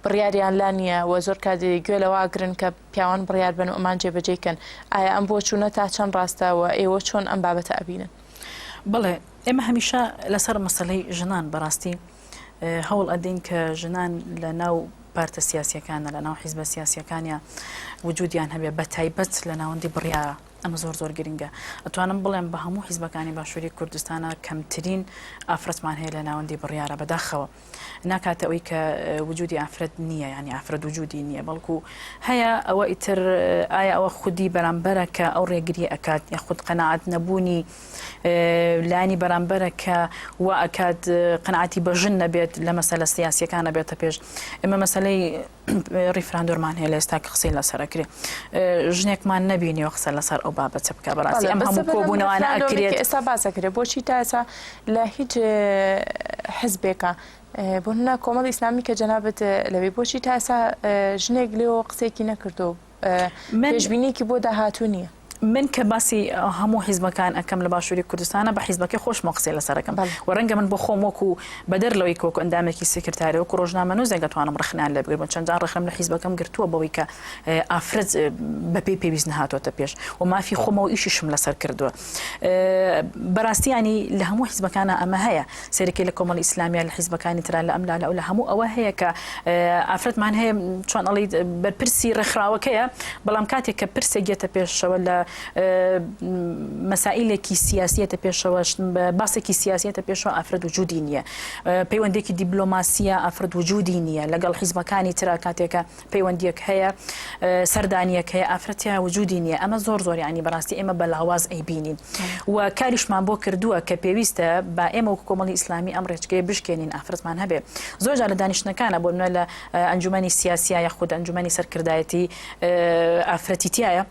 بڕیاریان لا نییە و زۆر کات گوێ لەوە ئەگرن کە پیاوان بڕیار بن و ئەمان جێبەجێی کەن ئایا ئەم بۆچوونە تا چەند ڕاستە و ئێوە چۆن ئەم بابەتە ئەبینن؟ بەڵێ ئێمە هەمیشە لەسەر مەسەلەی ژنان بەڕاستی هەوڵ ئەدەین کە ژنان لە ناو پارتە سیاسیەکانە لە ناو حیزبە سیاسیەکانیا وجودیان هەبێ بە تایبەت لە ناوەندی بڕیارە ئەمە زۆر زۆر گرنگە ئەتوانم بڵێم بە هەموو حیزبەکانی باشووری کوردستانە کەمترین ئافرەتمان هەیە لە ناوەندی بڕیارە بەداخەوە ناکاتە ئەوی کە وجودی ئافرەت نییە ینی ئافرەت وجودی نییە بەڵکو هەیە ئەوە ئیتر ئایا ئەوە خودی بەرامبەرە کە ئەو ڕێگری ئەکات یاخود قەنەعات نەبوونی لایەنی بەرامبەرە کە وا ئەکات قەناعەتی بە ژن نەبێت لە مەسەلە سیاسیەکان نەبێتە پێش ئێمە مەسەلەی ڕیفراندۆرمان هەیە لە ئێستا کە قسەی لەسەر ئەکرێ ژنێکمان نەبینیوە قسە لەسەر ئەو بابەتە بکە بەڕاستی ئەم هەموو کۆبوونەوانە ئەکرێت ئێستا باس ئەکرێ بۆچی تا ئێستا لە هیچ حزبێکە بۆ نمونە کۆمەڵی ئیسلامی کە جەنابت لەوێ بۆچی تا ئێستا ژنێک لێەوە قسەیەکی نەکردو پێشبینیەکی بۆ داهاتوو نییە. من کە باسی هەموو حیزبەکان ئەکەم لە باشووری کوردستانە بە حیزبەکەی خۆشمەوە قسەی لەسەر ئەکەم و ڕەنگە من بۆ خۆم وەکوو بەدەر لەوەی کە وەکوو ئەندامێکی سکرتاری وەکوو ڕۆژنامەنووسێک ئەتوانم ڕەخنەیان لێ بگرم و چەند جار ڕەخنەم لە حیزبەکەم گرتووە بەوەی کە ئافرەت بەپێی پێویست نەهاتۆتە پێش و مافی خۆمەوە ئیشیشم لەسەر کردووە. بەراستی یانی لە هەموو حیزبەکانا ئەمە هەیە سەیرەکەی لە کۆمەڵی ئیسلامیا لە حیزبەکانی ترا لە ئەملا لە ئەولا هەموو ئەوە هەیە کە ئافرەتمان هەیە چۆن ئەڵیت بەرپرسی ڕێکخراوەکەیە بەڵام کاتێک کە پرسێک یەتە پێشەوە لە مەسائلێکی سیاسیەتە پێشەوە باسێکی سیاسیەتە پێشەوە ئافرەت وجودی نییە پەیوەندێکی دیبلۆماسیە ئافرەت وجودی نییە لەگەڵ حیزبەکانی ترا کاتێکە پەیوەندیەک هەیە سەردانیەک هەیە ئافرەت تیا وجودی نییە ئەمە زۆر زۆر یانی بەڕاستی ئێمە بە لاواز ئەیبینین و کاریشمان بۆ کردووە کە پێویستە با ئێمە وەکو کۆمەڵی ئیسلامی ئەم ڕێچکەیە بشکێنین ئافرەتمان هەبێ زۆر جار لە دانیشتنەکانە بۆ نمونە لە ئەنجومەنی سیاسیە یاخود ئەنجومەنی سەرکردایەتی ئافرەتی تایە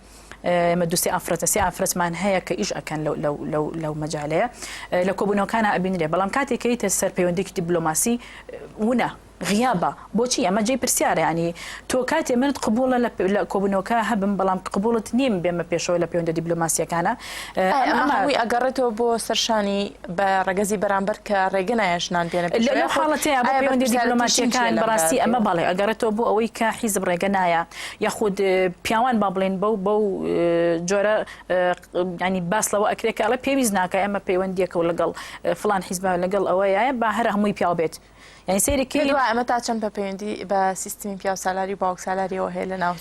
ئێمە دوو سێ ئافرەتە سێ ئافرەتمان هەیە کە ئیش ئەکەن لەو لەو لەو لەو مەجالەیە لە کۆبوونەوەکانە ئەبینرێ بەڵام کاتێک کە یتە سەر پەیوەندێکی دیبلۆماسی ونە. غیابە بۆچی ئەمە جێی پرسیارە یانی تۆ کاتێ منت قبوڵە لە کۆبوونەوەکە هەبم بەڵام قبوڵت نیم بێمە پێشەوە لە پەیوەندە دیبلۆماسیەکانە ئەمە هەمووی ئەگەڕێتەوە بۆ سەرشانی بە ڕەگەزی بەرامبەر کە ڕێگە نایە ژنان بێنە پێشەوە لەو حاڵەتەیە بۆ پەیوەندی دیبلۆماسیەکان بەڕاستی ئەمە بەڵێ ئەگەڕێتەوە بۆ ئەوەی کە حیزب ڕێگە نایە یاخود پیاوان با بڵێن بەو بەو جۆرە ینی باس لەوە ئەکرێت کە ئەڵێ پێویست ناکە ئێمە پەیوەندیەکە و لەگەڵ فلان حیزبە لەگەڵ ئەوەیە با هەر هەمووی پیاو بێت یانی سەیری کەی پێت وایە ئەمە تا چەند بە پەیوەندی بە سیستمی پیاوسالاری و باوکسالاریەوە هەیە لە ناو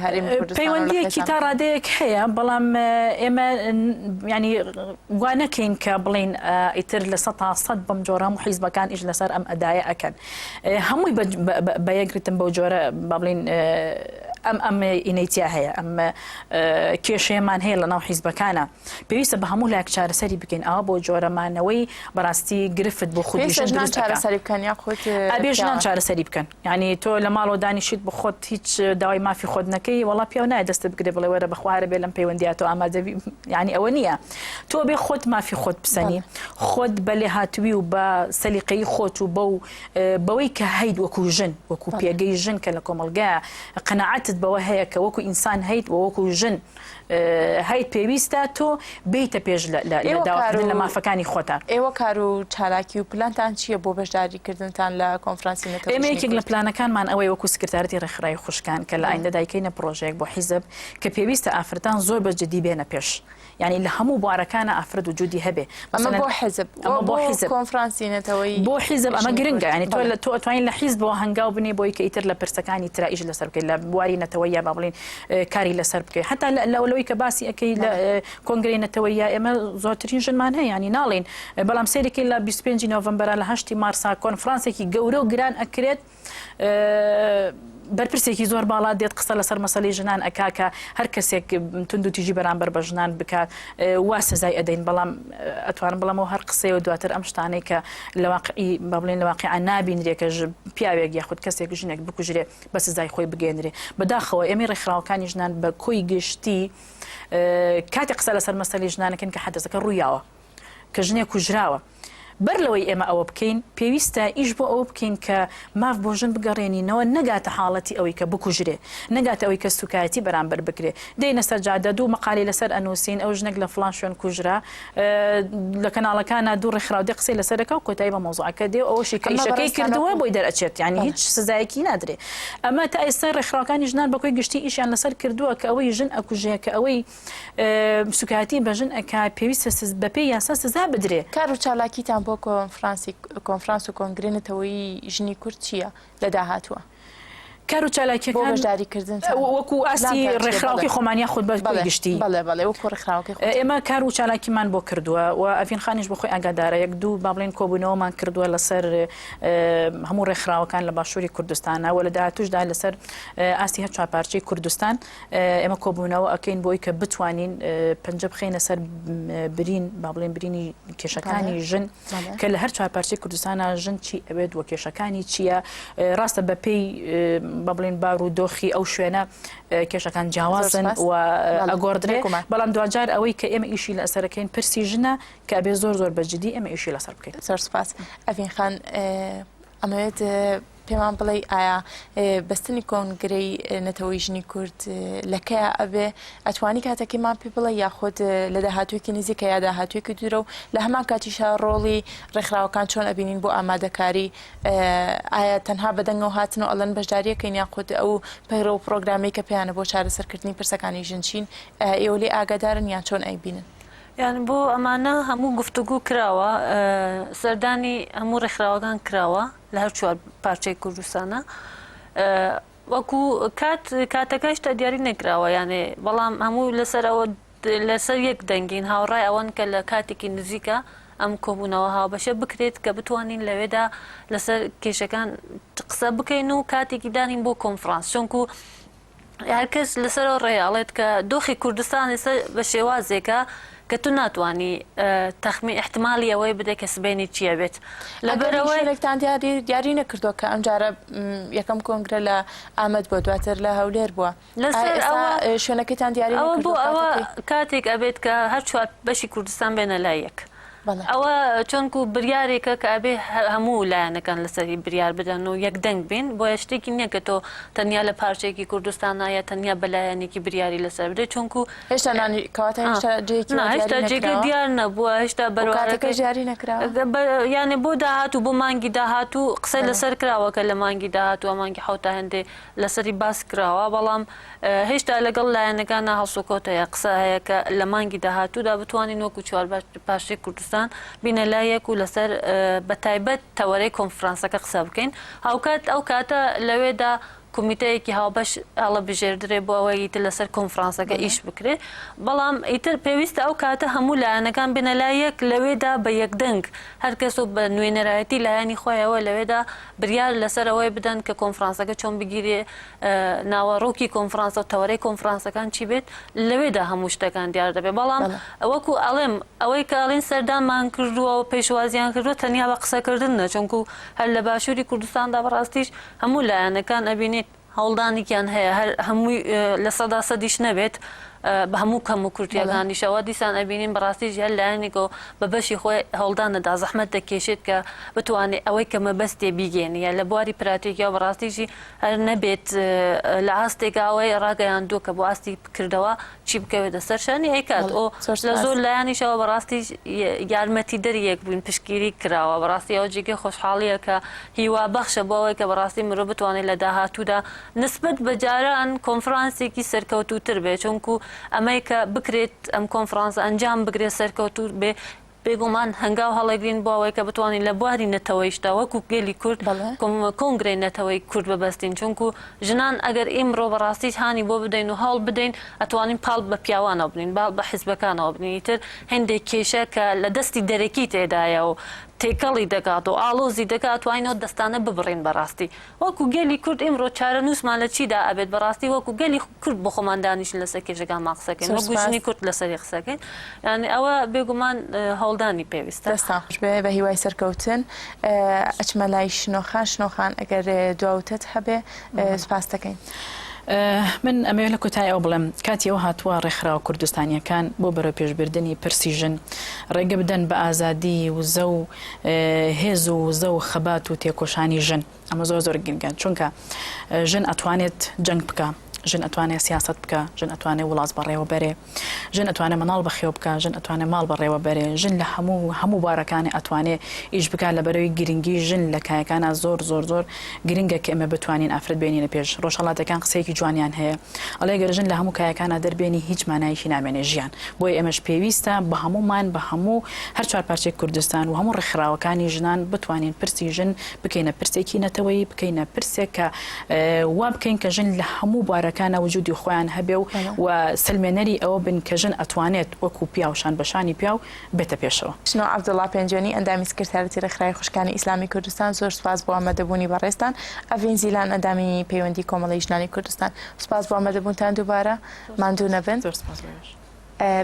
هەرێمی کوردستان و لە پەیوەندیەکی تا خێزانەکان؟ ڕادەیەک هەیە بەڵام ئێمە ینی گوا نەکەین کە بڵین ئیتر لە 100% بەم جۆرە هەموو حیزبەکان ئیش لەسەر ئەم ئەدایە ئەکەن هەمووی بە یەک ریتم بەو جۆرە با بڵین ئەم ئەم ئینەی تیا هەیە ئەم کێشەیەمان هەیە لە ناو حیزبەکانە پێویستە بە هەموو لایەک چارەسەری بکەین ئەوە بۆ جۆرە مانەوەی بەڕاستی گرفت بۆ خودی پێویستە ژن ژنان دروست ئەکا. چارەسەری بکەن یاخود ئەبێ ژنان پیاوان؟ چارەسەری بکەن یانی تۆ لە ماڵەوە دانیشیت بۆ خۆت هیچ داوای مافی خۆت نەکەی وەڵا پیاو نایە دەستت بگرێ بڵێ وەرە بەخوا هەرە بێ لەم پەیوەندیە تۆ ئامادە بی یانی ئەوە نییە تۆ بێ خۆت مافی خۆت بسەنی بەڵێ. خۆت بە لێهاتووی و بە سەلیقەی خۆت و بەو بەوەی کە هەیت وەکو ژن وەکو بەڵێ. پێگەی ژن کە لە کۆمەڵگایە قەناعەتت بەوە هەیە کە وەکو ئینسان هەیت و وەکو ژن هەیت پێویستە تۆ بێیتە پێش لە لە ئێوە کار داواکردن لە و مافەکانی خۆتان. ئێوە کار و چالاکی و پلانتان چییە بۆ بەشداریکردنتان لە کۆنفرانسی نەتەوەی ئێمە ژنی یەکێک لە کورد؟ پلانەکانمان ئەوەیە وەکو سکرتارەتی ڕێکخراوی خوشکان کە لە بەڵێ. ئایندەدا ئەیکەینە پڕۆژەیەک بۆ حیزب کە پێویستە ئافرەتان زۆر بە جدی بێنە پێش یانی لە هەموو بوارەکانا ئافرەت وجودی هەبێ ئەمە مەسەلەن بۆ حیزب و ئەمە بۆ بۆ حیزب کۆنفرانسی نەتەوەیی بۆ حیزب ئەمە ژنی گرنگە کورد یانی تۆ بەڵێ. لە تۆ ئەتوانی لە حیزبەوە هەنگاو بنێی بۆی کە ئیتر لە پرسەکانی ترا ئیش لەسەر بکەی لە بواری نەتەوەییا با بڵێین کاری لەسەر بکەی حتا لەوەی کە باسی ئەەکەی لە کۆنگرەی نەتەوەیە ئێمە زۆرترین ژنمان هەیە ینی ناڵین بەڵام سەیرەکەی لە 25 نۆڤمبەرە لە هەشتی مارسا کۆنفرانسێکی گەورە و گران ئەکرێت بەرپرسێکی زۆر باڵا دێت قسە لەسەر مەسەلەی ژنان ئەکا کە هەر کەسێک توندوتیژی بەرامبەر بە ژنان بکات وا سزای ئەدەین بەڵام ئەتوانم بڵێمەوە هەر قسەیە و دواتر ئەم شتانەی کە لە واقعی با بڵێن لە واقیع نابینرێ کە پیاوێک یاخود کەسێک ژنێک بکوژرێ بە سزای خۆی بگەێنرێ. بەداخەوە ئێمەی ڕێکخراوەکانی ژنان بە کۆی گشتی کاتێک قسە لەسەر مەسەلەی ژنان ئەکەین کە حەدەسەکە ڕوویاوە، کە ژنێک کوژراوە. بەر لەوەی ئێمە ئەوە بکەین پێویستە ئیش بۆ ئەوە بکەین کە ماف بۆ ژن بگەڕێنینەوە نەگاتە حاڵەتی ئەوەی کە بکوژرێ، نەگاتە ئەوەی کە سوکایەتی بەرامبەر بکرێ. دێینە سەر جادە دوو مەقالەی لەسەر ئەنووسین ئەو ژنێک لە فڵان شوێن کوژرا، لە کەناڵەکانا دوو ڕێکخراو دێ قسەی لەسەر دەکا و کۆتایی بە مەوزوعەکە دێ و ئەوەشی کە ئەمە ئیشەکەی بەڕێزتان کردووە وەکو بۆی دەرئەچێت یانی بەڵێ. هیچ سزایەکی نادرێ ئەمە تا ئێستا ڕێکخراوەکانی ژنان بە کۆی گشتی ئیشیان لەسەر کردووە کە ئەوەی ژن ئەکوژێ کە ئەوەی سوکایەتی بە ژن ئەکا پێویستە سز بەپێی یاسا سزا بدرێ. کار و چالاکیتان بۆ کۆنفرانسی کۆنفرانس و کۆنگرەی نەتەوەیی ژنی کورد چییە لە داهاتووە؟ کار و بۆ چالاکیەکان بەشداریکردنتان وەکو ئاستی پلانتان چیە؟ بەڵێ ڕێکخراوەکەی خۆمان یاخود بە کۆی بەڵێ گشتی؟ بەڵێ بەڵێ وەکو ڕێکخراوەکەی خۆتان. ئێمە کار و چالاکیمان بۆ کردووە و ئەڤین خانیش بۆ خۆی ئاگادارە یەک دوو با بڵێین کۆبوونەوەمان کردووە لەسەر هەموو ڕێکخراوەکان لە باشووری کوردستانە و لە داهاتووشدا لەسەر ئاستی هەر چوار پارچەی کوردستان ئێمە کۆبوونەوە ئەکەین بۆی کە بتوانین پەنجە بخەینە سەر برین با بڵێن برینی کێشەکانی ژن کە لە هەر چوار پارچەی کوردستانە ژن چی ئەوێت وە کێشەکانی چییە ڕاستە بە پێی بە بڵێن بار و دۆخی ئەو شوێنە کێشەکان جیاوازن و ئەگۆڕدرێ بەڵام دواجار ئەوەی کە ئێمە ئیشی لە ئەسەرەکەین پرسی ژنە کە ئەبێ زۆر زۆر بەجددی ئێمە ئیشی لەسەر بکەین. زۆر سپاس ئەڤین خان ئەمەوێت پێمان بڵێی ئایا بەستنی کۆنگرەی نەتەوەی ژنی کورد لە کەیا ئەبێ؟ ئەتوانی کاتەکەیمان پێ بڵێی یاخود لە داهاتوویەکی نزیکە یا داهاتوویەکی دوورە و لە هەمان کاتیشا ڕۆڵی ڕێکخراوەکان چۆن ئەبینین بۆ ئامادەکاری ئایا تەنها بە دەنگەوە هاتن و ئەڵێن بەشداریەکەین یاخود ئەو پەیڕەو و پڕۆگرامەی کە پێیانە بۆ چارەسەرکردنی پرسەکانی ژن چین ئێوە لێی ئاگادارن یان چۆن ئەیبینن؟ یان بۆ ئەمانە هەموو گفتوگۆ کراوە سەردانی هەموو ڕێکخراوەکان کراوە لە هەر چوار پارچەی کوردستانە وەکو کات کاتەکە هێشتا دیاری نەکراوە یانێ بەڵام هەموو لەسەر ئەوە لەسەر یەک دەنگین هاوڕای ئەوەن کە لە کاتێکی نزیکە ئەم کۆبوونەوە هاوبەشە بکرێت کە بتوانین لەوێدا لەسەر کێشەکان قسە بکەین و کاتێکی دانین بۆ کۆنفرانس چونکو هەرکەس لەسەر ئەو ڕێیە ئەڵێت کە دۆخی کوردستان ئێستا بە شێوازێکە کە تو ناتوانی تەخمی ئیحتمالی ئەوەی بدەی کە سبەینێ چی ئەبێت ئەگەر لەبەرئەوەی شوێنێکتان دیاری دیاری نەکردووە کە ئەمجارە یەکەم کۆنگرە لە ئامەد بووە دواتر لە هەولێر بووە ئایا لەسەر ئێستا ئەوە شوێنەکەیتان دیاری ئەوە بۆ نەکردووە ئەوە کاتەکەی؟ کاتێک ئەبێت کە هەر چوار بەشی کوردستان بێنە لای یەک. ئەوە چۆنکو بریارێکە کە ئەبێ هەموو لایەنەکان لەسەری بریار بدەن و یەک دەنگ بین بۆیە شتێکی نییە کە تۆ تەنیا لە پارچەیەکی کوردستانا یا تەنیا بە لایەنێکی بریاری لەسەر بدەیت چونکو هێشتا نانی کەواتە هێشتا جێیەکی وا نا هێشتا دیاری جێگەی نەکراوە؟ دیار نەبووە هێشتا و کاتەکەش بەروارەکەی دیاری نەکراوە؟ یانێ بۆ داهاتوو بۆ مانگی داهاتوو قسەی بەڵێ. لەسەر کراوە کە لە مانگی داهاتوو مانگی حەوتا هێندێ لەسەری باس کراوە بەڵام هێشتا لەگەڵ لایەنەکانا هەڵسوکەوت هەیە، قسە هەیە کە لە مانگی داهاتوودا بتوانین وەکو چوارپارچەی کوردستان بینە لای یەک و لەسەر بە تایبەت تەوەرەی کۆنفرانسەکە قسە بکەین. هاوکات ئەو کاتە لەوێدا کومیتەیەکی هاوبەش هەڵەبژێردرێ بۆ ئەوەی ئیتر لەسەر کۆنفرانسەکە ئیش بکرێ. بەڵام ئیتر پێویستە ئەو کاتە هەموو لایەنەکان بێنە لای یەک لەوێدا بە یەکدەنگ هەر کەس و بە نوێنەرایەتی لایەنی خۆیەوە لەوێدا بریار لەسەر ئەوەی بدەن کە کۆنفرانسەکە چۆن بگیرێ، ناوەڕۆکی کۆنفرانسە و تەوەرەی کۆنفرانسەکان چی بێت لەوێدا هەموو شتەکان دیار دەبێت بەڵام وەکو ئەڵێم ئەوەی کە ئەڵێن سەردانمان کردووە و پێشوازیان کردووە تەنیا بە قسەکردن نە چونکو هەر لە باشووری کوردستاندا بەڕاستیش هەموو لایەنەکان ئەبینیت هەوڵدانێکیان هەیە هەر هەمووی 100%یش نەبێت بە هەموو کەم و کورتیەکانیشەوە دیسان ئەبینین بەڕاستیش هەر لایەنێکەوە بە بەشی خۆی هەوڵدان دەدا زەحمەت دەکێشێت کە بتوانێت ئەوەی کە مەبەستێ بیگەێنی یا لە بواری پراتێکیەوە بەڕاستیشی هەر نەبێت لە ئاستێکا ئەوەی ڕاگەیاندووە کە بۆ ئاستی کردەوە چی بکەوێتە سەر شانی ئەیکات ئۆ لە زۆر لایەنیشەوە بەڕاستی یارمەتیدەری یەک بووین پشتگیری کراوە بەڕاستی ئەوە جێگەی خۆشحاڵیە کە هیوا بەخشە بۆ ئەوەی کە بەڕاستی مرۆ بتوانێت لە داهاتوودا نسبەت بە جاران کۆنفرانسێکی سەرکەوتووتر بێ چونکو ئەمەی کە بکرێت ئەم کۆنفرانسە ئەنجام بگرێت سەرکەوتوو بێ بێگومان هەنگاو هەڵەگرین بۆ ئەوەی کە بتوانین لە بواری نەتەوەیشدا وەکو گەلی کورد کۆنگرەی نەتەوەی کورد ببەستین چونکو ژنان ئەگەر ئیمڕۆ بەڕاستیش هانی بۆ بدەین و هەوڵ بدەین ئەتوانین پاڵ بە پیاوانەوە بنین باڵ بە حیزبەکانەوە بنین ئیتر هێندێک کێشە کە لە دەستی دەرەکی تێدایە و تێکەڵی دەکات و ئاڵۆزی دەکات ئەتوانین ئەو دەستانە ببڕین بەڕاستی وەکو گەلی کورد ئیمڕۆ چارەنووسمان لە چیدا ئەبێت بەڕاستی وەکو گەلی کورد بۆ خۆمان دانیشین لەسەر کێشەکانمان قسە کەین وەکو ژنی کورد لەسەری قسە کەین یانی ئەوە بێگومان هەوڵدانی پێویستە. دەستان خۆش بێ بە هیوای سەرکەوتن ئەچمە لای شنۆخان شنۆخان ئەگەر دوا وتەت هەبێ سوپاست دەکەین. من ئەمەوێ لە کۆتایی ئەوە بڵێم کاتی ئەوە هاتووە ڕێکخراوە کوردستانییەکان بۆ بەرەوپێشبردنی پرسی ژن ڕێگە بدەن بە ئازادی وزە و هێز و وزە و خەبات و تێکۆشانی ژن ئەمە زۆر زۆر گرنگە چونکە ژن ئەتوانێت جەنگ بکە ژن ئەتوانێت سیاست بکە ژن ئەتوانێت وڵات بەڕێوە بەرێ ژن ئەتوانێت مناڵ بەخێو بکە ژن ئەتوانێت ماڵ بەڕێوە بەرێ ژن لە هەموو هەموو بارەکانی ئەتوانێ ئیش بکات لە بەرەوەی گرنگی ژن لە کایەکانە زۆر زۆر زۆر گرنگە کە ئێمە بتوانین ئافرەت بێنینە پێش ڕۆژهەڵاتەکان قسەیەکی جوانیان هەیە ئەڵێ گەر ژن لە هەموو کایەکانا دەربێنی هیچ مانایەکی نامێنێ ژیان بۆیە ئێمەش پێویستە بە هەموومان بە هەموو هەر چوارپارچەی کوردستان و هەموو ڕێکخراوەکانی ژنان بتوانین پرسی ژن بکەینە پرسێکی نەتەوەیی بکەینە پرسێک کە وا بکەین کە ژن لە هەموو بوارەکانا وجودی خۆیان هەبێ و و سەلمێنەری ئەوە بن کە ژن ئەتوانێت وەکوو پیاو شان بە شانی پیاو بێتە پێشەوە. شنۆ عەبدوڵا پێنجوێنی ئەندامی سکرتاریەتی ڕێکخراوی خوشکانی ئیسلامی کوردستان زۆر سوپاس بۆ ئامادەبوونی بەڕێزتان. ئەڤین زیلان ئەندامی پەیوەندی کۆمەڵەی ژنانی کوردستان سوپاس بۆ ئامادەبوونتان دووبارە. ماندوو نەبن. زۆر سوپاس بۆ ئێوەش.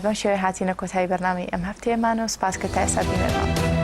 بەم شێوەیە هاتینە کۆتایی بەرنامەی ئەم هەفتەیەمان و سوپاس کە تا ئێستا بینەرمان بوون.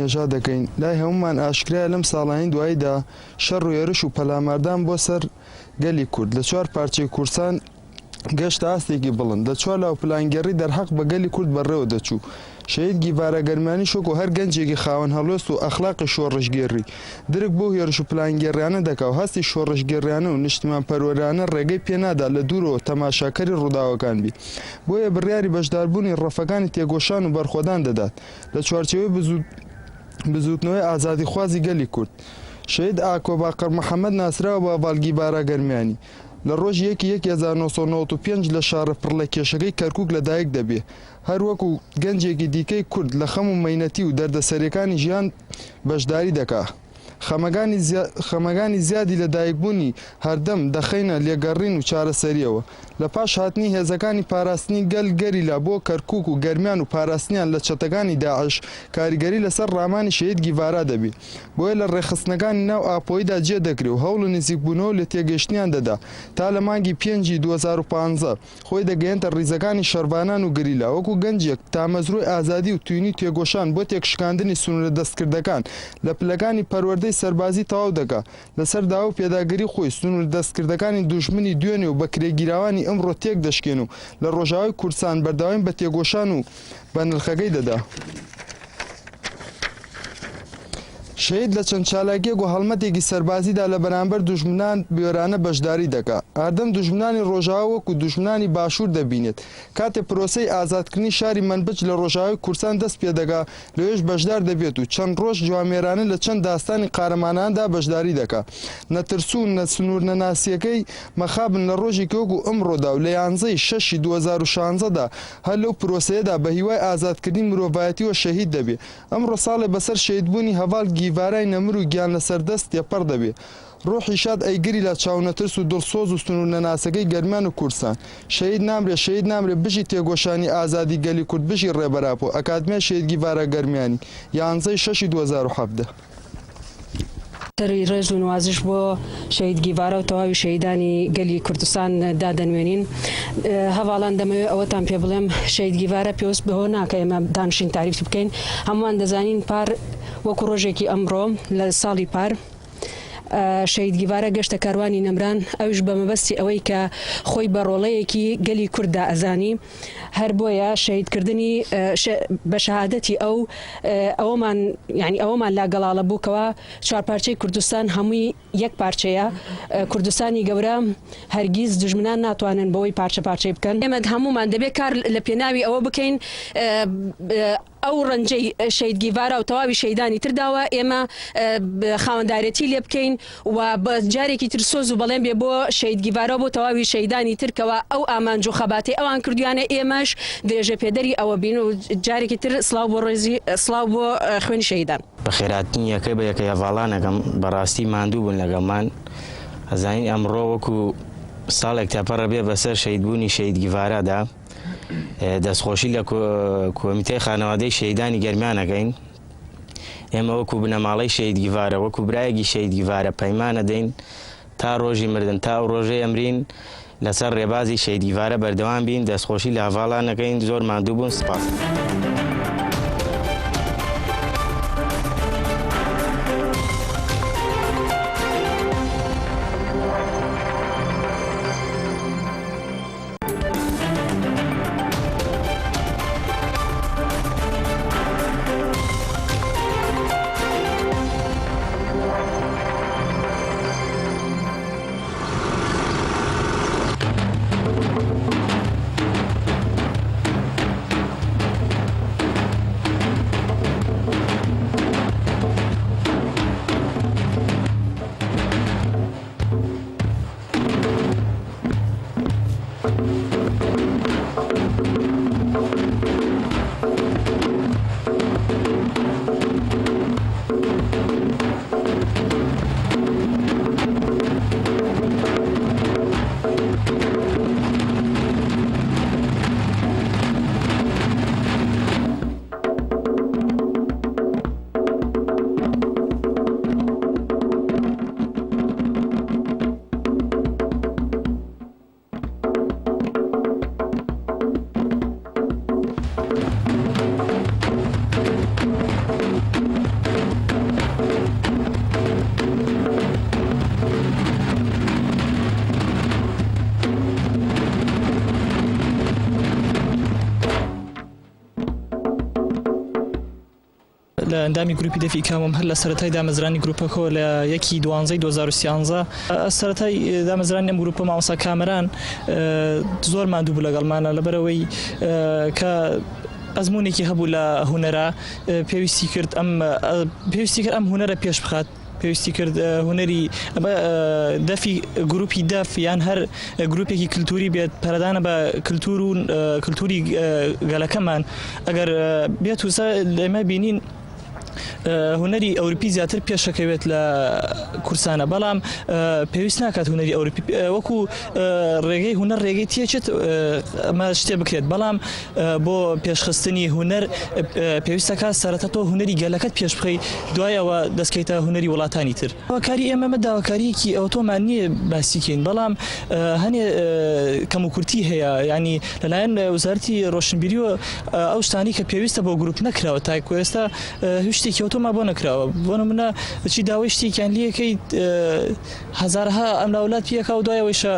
هێژا دەکەین. لای هەموومان ئاشکرایە لەم ساڵانەی دواییدا شەڕ و هێرش و پەلاماردان بۆ سەر گەلی کورد لە چوار پارچەی کوردستان. گەشتە ئاستێکی بڵند، لە چوارلاوە پلانگێڕی دەرحەق بە گەلی کورد بەڕێوە دەچوو. شەهید گیڤارا گەرمیانیش وەکو هەر گەنجێکی خاوەن هەڵوێست و ئەخلاقی شۆڕشگێڕی، درک بەو هێرش و پلانگێڕیانە دەکا و هەستی شۆڕشگێڕیانە و نیشتیمانپەروەرانە ڕێگەی پێ نادا لە دوورەوە تەماشاکەری ڕووداوەکان بی. بۆیە بڕیاری بەشداربوونی ڕەفەکانی تێکۆشان و بەرخۆدان دەدات لە چوارچێوەی بزووتنەوەی ئازادیخوازی گەلی کورد. شەهید ئاکۆ باقر محەمەد ناسراوە بە هەڤاڵ گیڤارا گەرمیانی. لە ڕۆژی یەکی یەکی 1995 لە شارە پڕ لە کێشەکەی کەرکووک لە دایک دەبێ. هەر وەکوو گەنجێکی دیکەی کورد لە خەم و مەینەتی و دەردەسەرییەکانی ژیان بەشداری دەکا. خەمەکانی خەمەکانی زیادی لە دایکبوونی هەردەم دەخەینە لێگەڕین و چارەسەرییەوە. لە پاش هاتنی هێزەکانی پاراستنی گەل گەریلا بۆ کەرکووک و گەرمیان و پاراستنیان لە چەتەکانی داعش کاریگەری لەسەر ڕامانی شەهید گیڤارا دەبی. بۆیە لە ڕێکخستنەکانی ناو ئاپۆییدا جێ دەگرێ و هەوڵی نزیکبوونەوە و لێتێگەیشتنیان دەدا تا لە مانگی پێنجی 2015 خۆی دەگەیەنتە ڕیزەکانی شەڕڤانان و گریلا وەکو گەنجێک تامەزرۆی ئازادی و توینی تێگۆشان بۆ تێکشکاندنی سنوورە دەستکردەکان لە پلەکانی پەروەردەی سەربازی تەواو دەکا لەسەر داوا و پێداگری خۆی سنوورە دەستکردەکانی دوژمنی دوێنێ و بەکرێگیراوانی ئەمڕۆ تێکدەشکێن و لە ڕۆژاوای کوردسان بەردەوامی بە تێگۆشان و بە نرخەکەی دەدا. شەهید لە چەند چالاکیەک و هەڵمەتێکی سەربازیدا لە بەرامبەر دوژمنان بوێرانە بەشداری دەکا. هەردەم دوژمنانی ڕۆژاوا وەکو دوژمنانی باشوور دەبینێت. کاتێ پرۆسەی ئازادکردنی شاری مەنبج لە ڕۆژاوای کوردستان دەست پێدەکا، لەوێش بەشدار دەبێت و چەند ڕۆژ جوامێرانە لە چەند داستانی قارەماناندا بەشداری دەکا. نەترس و سنوورنەناسییەکەی مەخابن لە ڕۆژێکی وەکو ئەمڕۆدا و لە یانزەی شەشی 2016 دا هەر لەو پرۆسەیەدا بە هیوای ئازادکردنی مرۆڤایەتیوە شەهید دەبێ. ئەمڕۆ ساڵێ بەسەر شەهیدبوونی هەڤاڵ گیڤارای نەمر و گیانلەسەردەست تێپەڕ دەبێ. ڕۆحی شاد ئەی گریلا چاونەترس و دڵسۆز و سنوورنەناسەکەی گەرمیان و کوردسان. شەهید نامرێ شەهید نامرێ بژی تێگۆشانی ئازادی گەلی کورد بژی ڕێبەر ئاپۆ ئەکادمیای شەهید گیڤارا گەرمیانی یانزە ی شەشی 2017. سەری ڕێز و نوازش بۆ شەهید گیڤارا و تەواوی شەهیدانی گەلی کوردستان دادەنوێنین. هەڤاڵان دەمەوێت ئەوەتان پێ بڵێم شەهید گیڤارا پێوست بەوە ناکە ئێمە دانشین تاریفی بکەین. هەمووان دەزانین پار وەکو ڕۆژێکی ئەمڕۆ لە ساڵی پار شەهید گیڤارا گەشتە کاروانی نەمران ئەویش بە مەبەستی ئەوەی کە خۆی بە ڕۆڵەیەکی گەلی کورددا ئەزانی هەر بۆیە شەهیدکردنی بە شەهادەتی ئەو ئەوەمان یعنی ئەوەمان لا گەڵاڵە بوو کەوا چوارپارچەی کوردستان هەمووی یەک پارچەیە کوردستانی گەورە هەرگیز دوژمنان ناتوانن بەوەی پارچە پارچەی بکەن. ئێمە هەموومان دەبێت کار لە پێناوی ئەوە بکەین ئەو ڕەنجەی شەهید گیڤارا و تەواوی شەهیدانی تر داوە ئێمە خاوەندارێتی لێ بکەین و بە جارێکی تر سۆز و بەڵێن بێ بۆ شەهید گیڤارا و بۆ تەواوی شەهیدانی تر کەوا ئەو ئامانج و خەباتەی ئەوان کردویانە ئێمەش درێژە پێدەری ئەوە بین و جارێکی تر سڵاو بۆ ڕێزی سڵاو بۆ خوێنی شەهیدان. بەخێراتنی یەکە بە یەکەی هەڤاڵان ئەکەم بەڕاستی ماندوو بوون لەگەڵمان ئەزانین ئەمڕۆ وەکو ساڵێک تێپەڕە بێ بەسەر شەهیدبوونی شەهید گیڤارادا دەستخۆشی لە کۆمیتەی خانەوادەی شەهیدانی گەرمیان ئەکەین ئێمە وەکو بنەماڵەی شەهید گیڤارە وەکو برایەکی شەهید گیڤارە پەیمان ئەدەین تا ڕۆژی مردن تا ئەو ڕۆژەی ئەمرین لەسەر ڕێبازی شەهید گیڤارە بەردەوام بین دەستخۆشی لە هەڤاڵان ئەکەین زۆر ماندوو بوون سپاس. ئەندامی گروپی دەفی کامۆم هەر لە سەرەتای دامەزرانی گروپەکەوە لە یەکی دوانزەی 2013 سەرەتای دامەزرانی ئەم گروپە مامۆستا کامەران زۆر ماندوو بوو لەگەڵمانە لەبەرئەوەی کە ئەزموونێکی هەبوو لە هونەرا پێویستی کرد ئەم پێویستی کرد ئەم هونەرە پێش بخات. پێویستی کرد هونەری دەفی گروپی دەف یان هەر گروپێکی کللتوری بێت پەرەدانە بە کللتور و کللتوری گەلەکەمان ئەگەر بێت وسە ئێمە بینین هونەری ئەوروپی زیاتر پێشەکەوێت لە کورسانە بەڵام پێویست ناکات هونەری ئەوروپی وەکو ڕێگەی هونەر ڕێگەی تێچێت ئەمە شتێ بکرێت بەڵام بۆ پێشخستنی هونەر پێویستەکە سەرەتا تۆ هونەری گەلەکەت پێش بخەی دوای ئەوە دەستکەیتە هونەری وڵاتانی تر. داواکاری ئێمە ئەمە داواکارییەکی ئەوتۆمان نییە باسی کەین بەڵام هەنێ کەموکورتی هەیە یانی لەلایەن وەزارەتی ڕۆشنبیریەوە ئەو شتانەی کە پێویستە بۆ گروپ نەکراوە تاکو ئێستا هیچ شتێکی ئەوتۆمان بۆ نەکراوە بۆ نمونە چی داوای شتێکیان لێکەیت هەزارەها ئەملاولات پێکا و دوای ئەوەیشە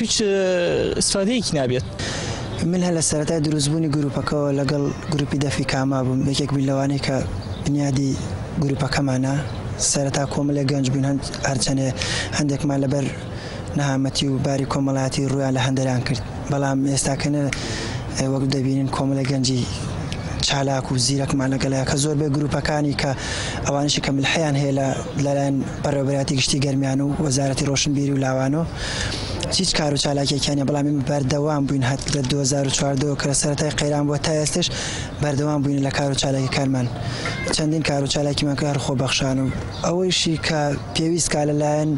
هیچ ئیسفادەیەکی نابێت. من هەر لە سەرەتای دروستبوونی گروپەکەوە لەگەڵ گروپی دەفی کاما بووم، یەکێک بووین لەوانەی کە بنیادی گروپەکەمانە، سەرەتا کۆمەلێک گەنج بووین هەرچەنێ هەندێکمان لەبەر نەهامەتی و باری کۆمەڵایەتی ڕوویان لە هەندەران کرد، بەڵام ئێستاکەنە وەک دەبینن کۆمەلێک گەنجی چالاک و زیرەکمان لەگەڵە کە زۆربەی گروپەکانی کە ئەوانیشی کە ملحیان هەیە لە لەلایەن بەڕێوەبەرایەتی گشتی گەرمیان و وەزارەتی ڕۆشنبیری و لاوان و هیچ کار و چالاکیەکیان نیە بەڵام ئێمە بەردەوام بووین هەر لە 2014 کە لە سەرەتای قەیران بووە تا ئێستش بەردەوام بووین لە کار و چالاکیەکانمان چەندین کار و چالاکیمان کە هەر خۆبەخشان و ئەوەیشی کە پێویست کا لەلایەن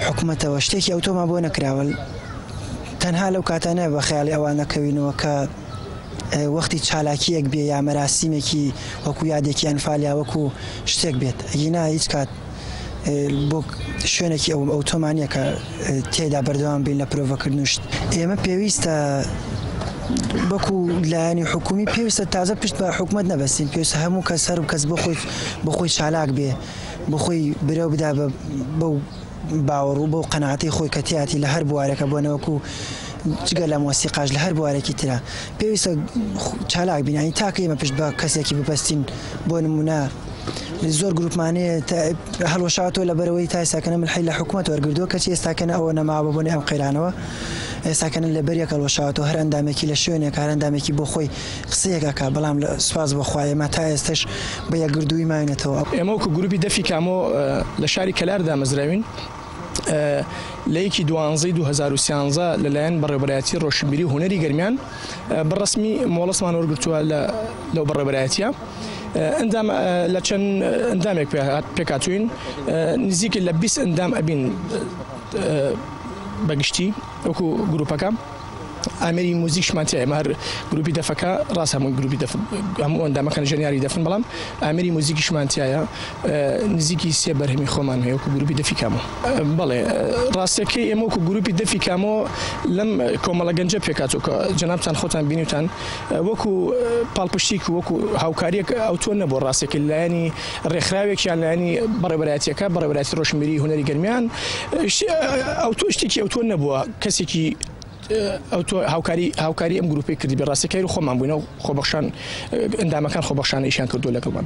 حکومەتەوە شتێکی ئەوتۆمان بۆ نەکراوە تەنها لەو کاتانە بە خەیاڵی ئەوان نەکەوینەوە کە وەختی چالاکیەک بێ یا مەراسیمێکی وەکو یادێکی ئەنفال یا وەکو شتێک بێت ئەگینا هیچ کات بۆ شوێنێکی ئەو ئەوتۆمان نیە کە تێدا بەردەوام بین لە پرۆڤەکردن و شت ئێمە پێویستە وەکو لایەنی حکومی پێویستە تازە پشت بە حکومەت نەبەستین پێویستە هەموو کەس هەر کەس بۆ خۆی بۆ خۆی چالاک بێ بۆ خۆی برەو بدا بە بەو باوەڕ و بەو قەناعەتەی خۆی کە تیاتی لە هەر بوارێکە بۆ نەوەکو جگە لە مۆسیقاش لە هەر بوارێکی ترە پێویستە چالاک بین یانی تاکە ئێمە پشت بە کەسێکی ببەستین بۆ نمونە زۆر گروپمانەیە هەڵوەشاوەتەوە لەبەرەوەی تا ئێستاکەنە ملحی لە حکومەت وەرگردووە کەچی ئێستاکەنە ئەوە نەماوە بۆنی ئەم قەیرانەوە ئێستاکەنە لەبەر یەک هەڵوەشاوەتەوە هەر ئەندامێکی لە شوێنێک هەر ئەندامێکی بۆ خۆی قسەیەک ئەکا بەڵام سوپاس بۆ خوا ئێمە تا ئێستەش بە یەکگردوویی ماوینەتەوە. ئێمە وەکو گروپی دەفی کامۆ لە شاری کەلار دامەزراوین، لە یەکی دوانزەی 2013 لەلایەن بەڕێوەبەرایەتی ڕۆشنبیری و هونەری گەرمیان بە ڕەسمی مۆڵەتمان وەرگرتووە لە لەو بەڕێوەبەرایەتیە ئەندام لە چەند ئەندامێک پێکهاتووین نزیک لە 20 ئەندام ئەبین بەگشتی وەکو گروپەکە. ئامێری موزیکشمان تیایە ئێمە هەر گروپی دەفەکە ڕاست هەموو گروپی دەف هەموو ئەندامەکان ژەنیاری دەفن بەڵام ئامێری موزیکیشمان تیایە نزیکی سێ بەرهەمی خۆمان هەیە وەکو گروپی دەفی کامۆ بەڵێ ڕاستەکەی ئێمە وەکو گروپی دەفی کامۆ لەم کۆمەڵە گەنجە پێکاتوە کە جەنابتان خۆتان بینیوتان وەکو پاڵپشتیک وەکو هاوکاریەک ئەوتۆ نەبوو ڕاستەکەی لایەنی ڕێکخراوێکیان لایەنی بەڕێوەبەرایەتیەکە بەڕێوەبەرایەتی ڕۆشنبیری هونەری گەرمیان ئەوتۆ شتێکی ئەوتۆ نەبووە کەسێکی ئەوتۆ هاوکاری هاوکاری ئەم گروپەی کردبێ ڕاستەکەی خۆمان بووینە و خۆبەخشان ئەندامەکان خۆبەخشانە ئیشیان کردووە لەگەڵمان.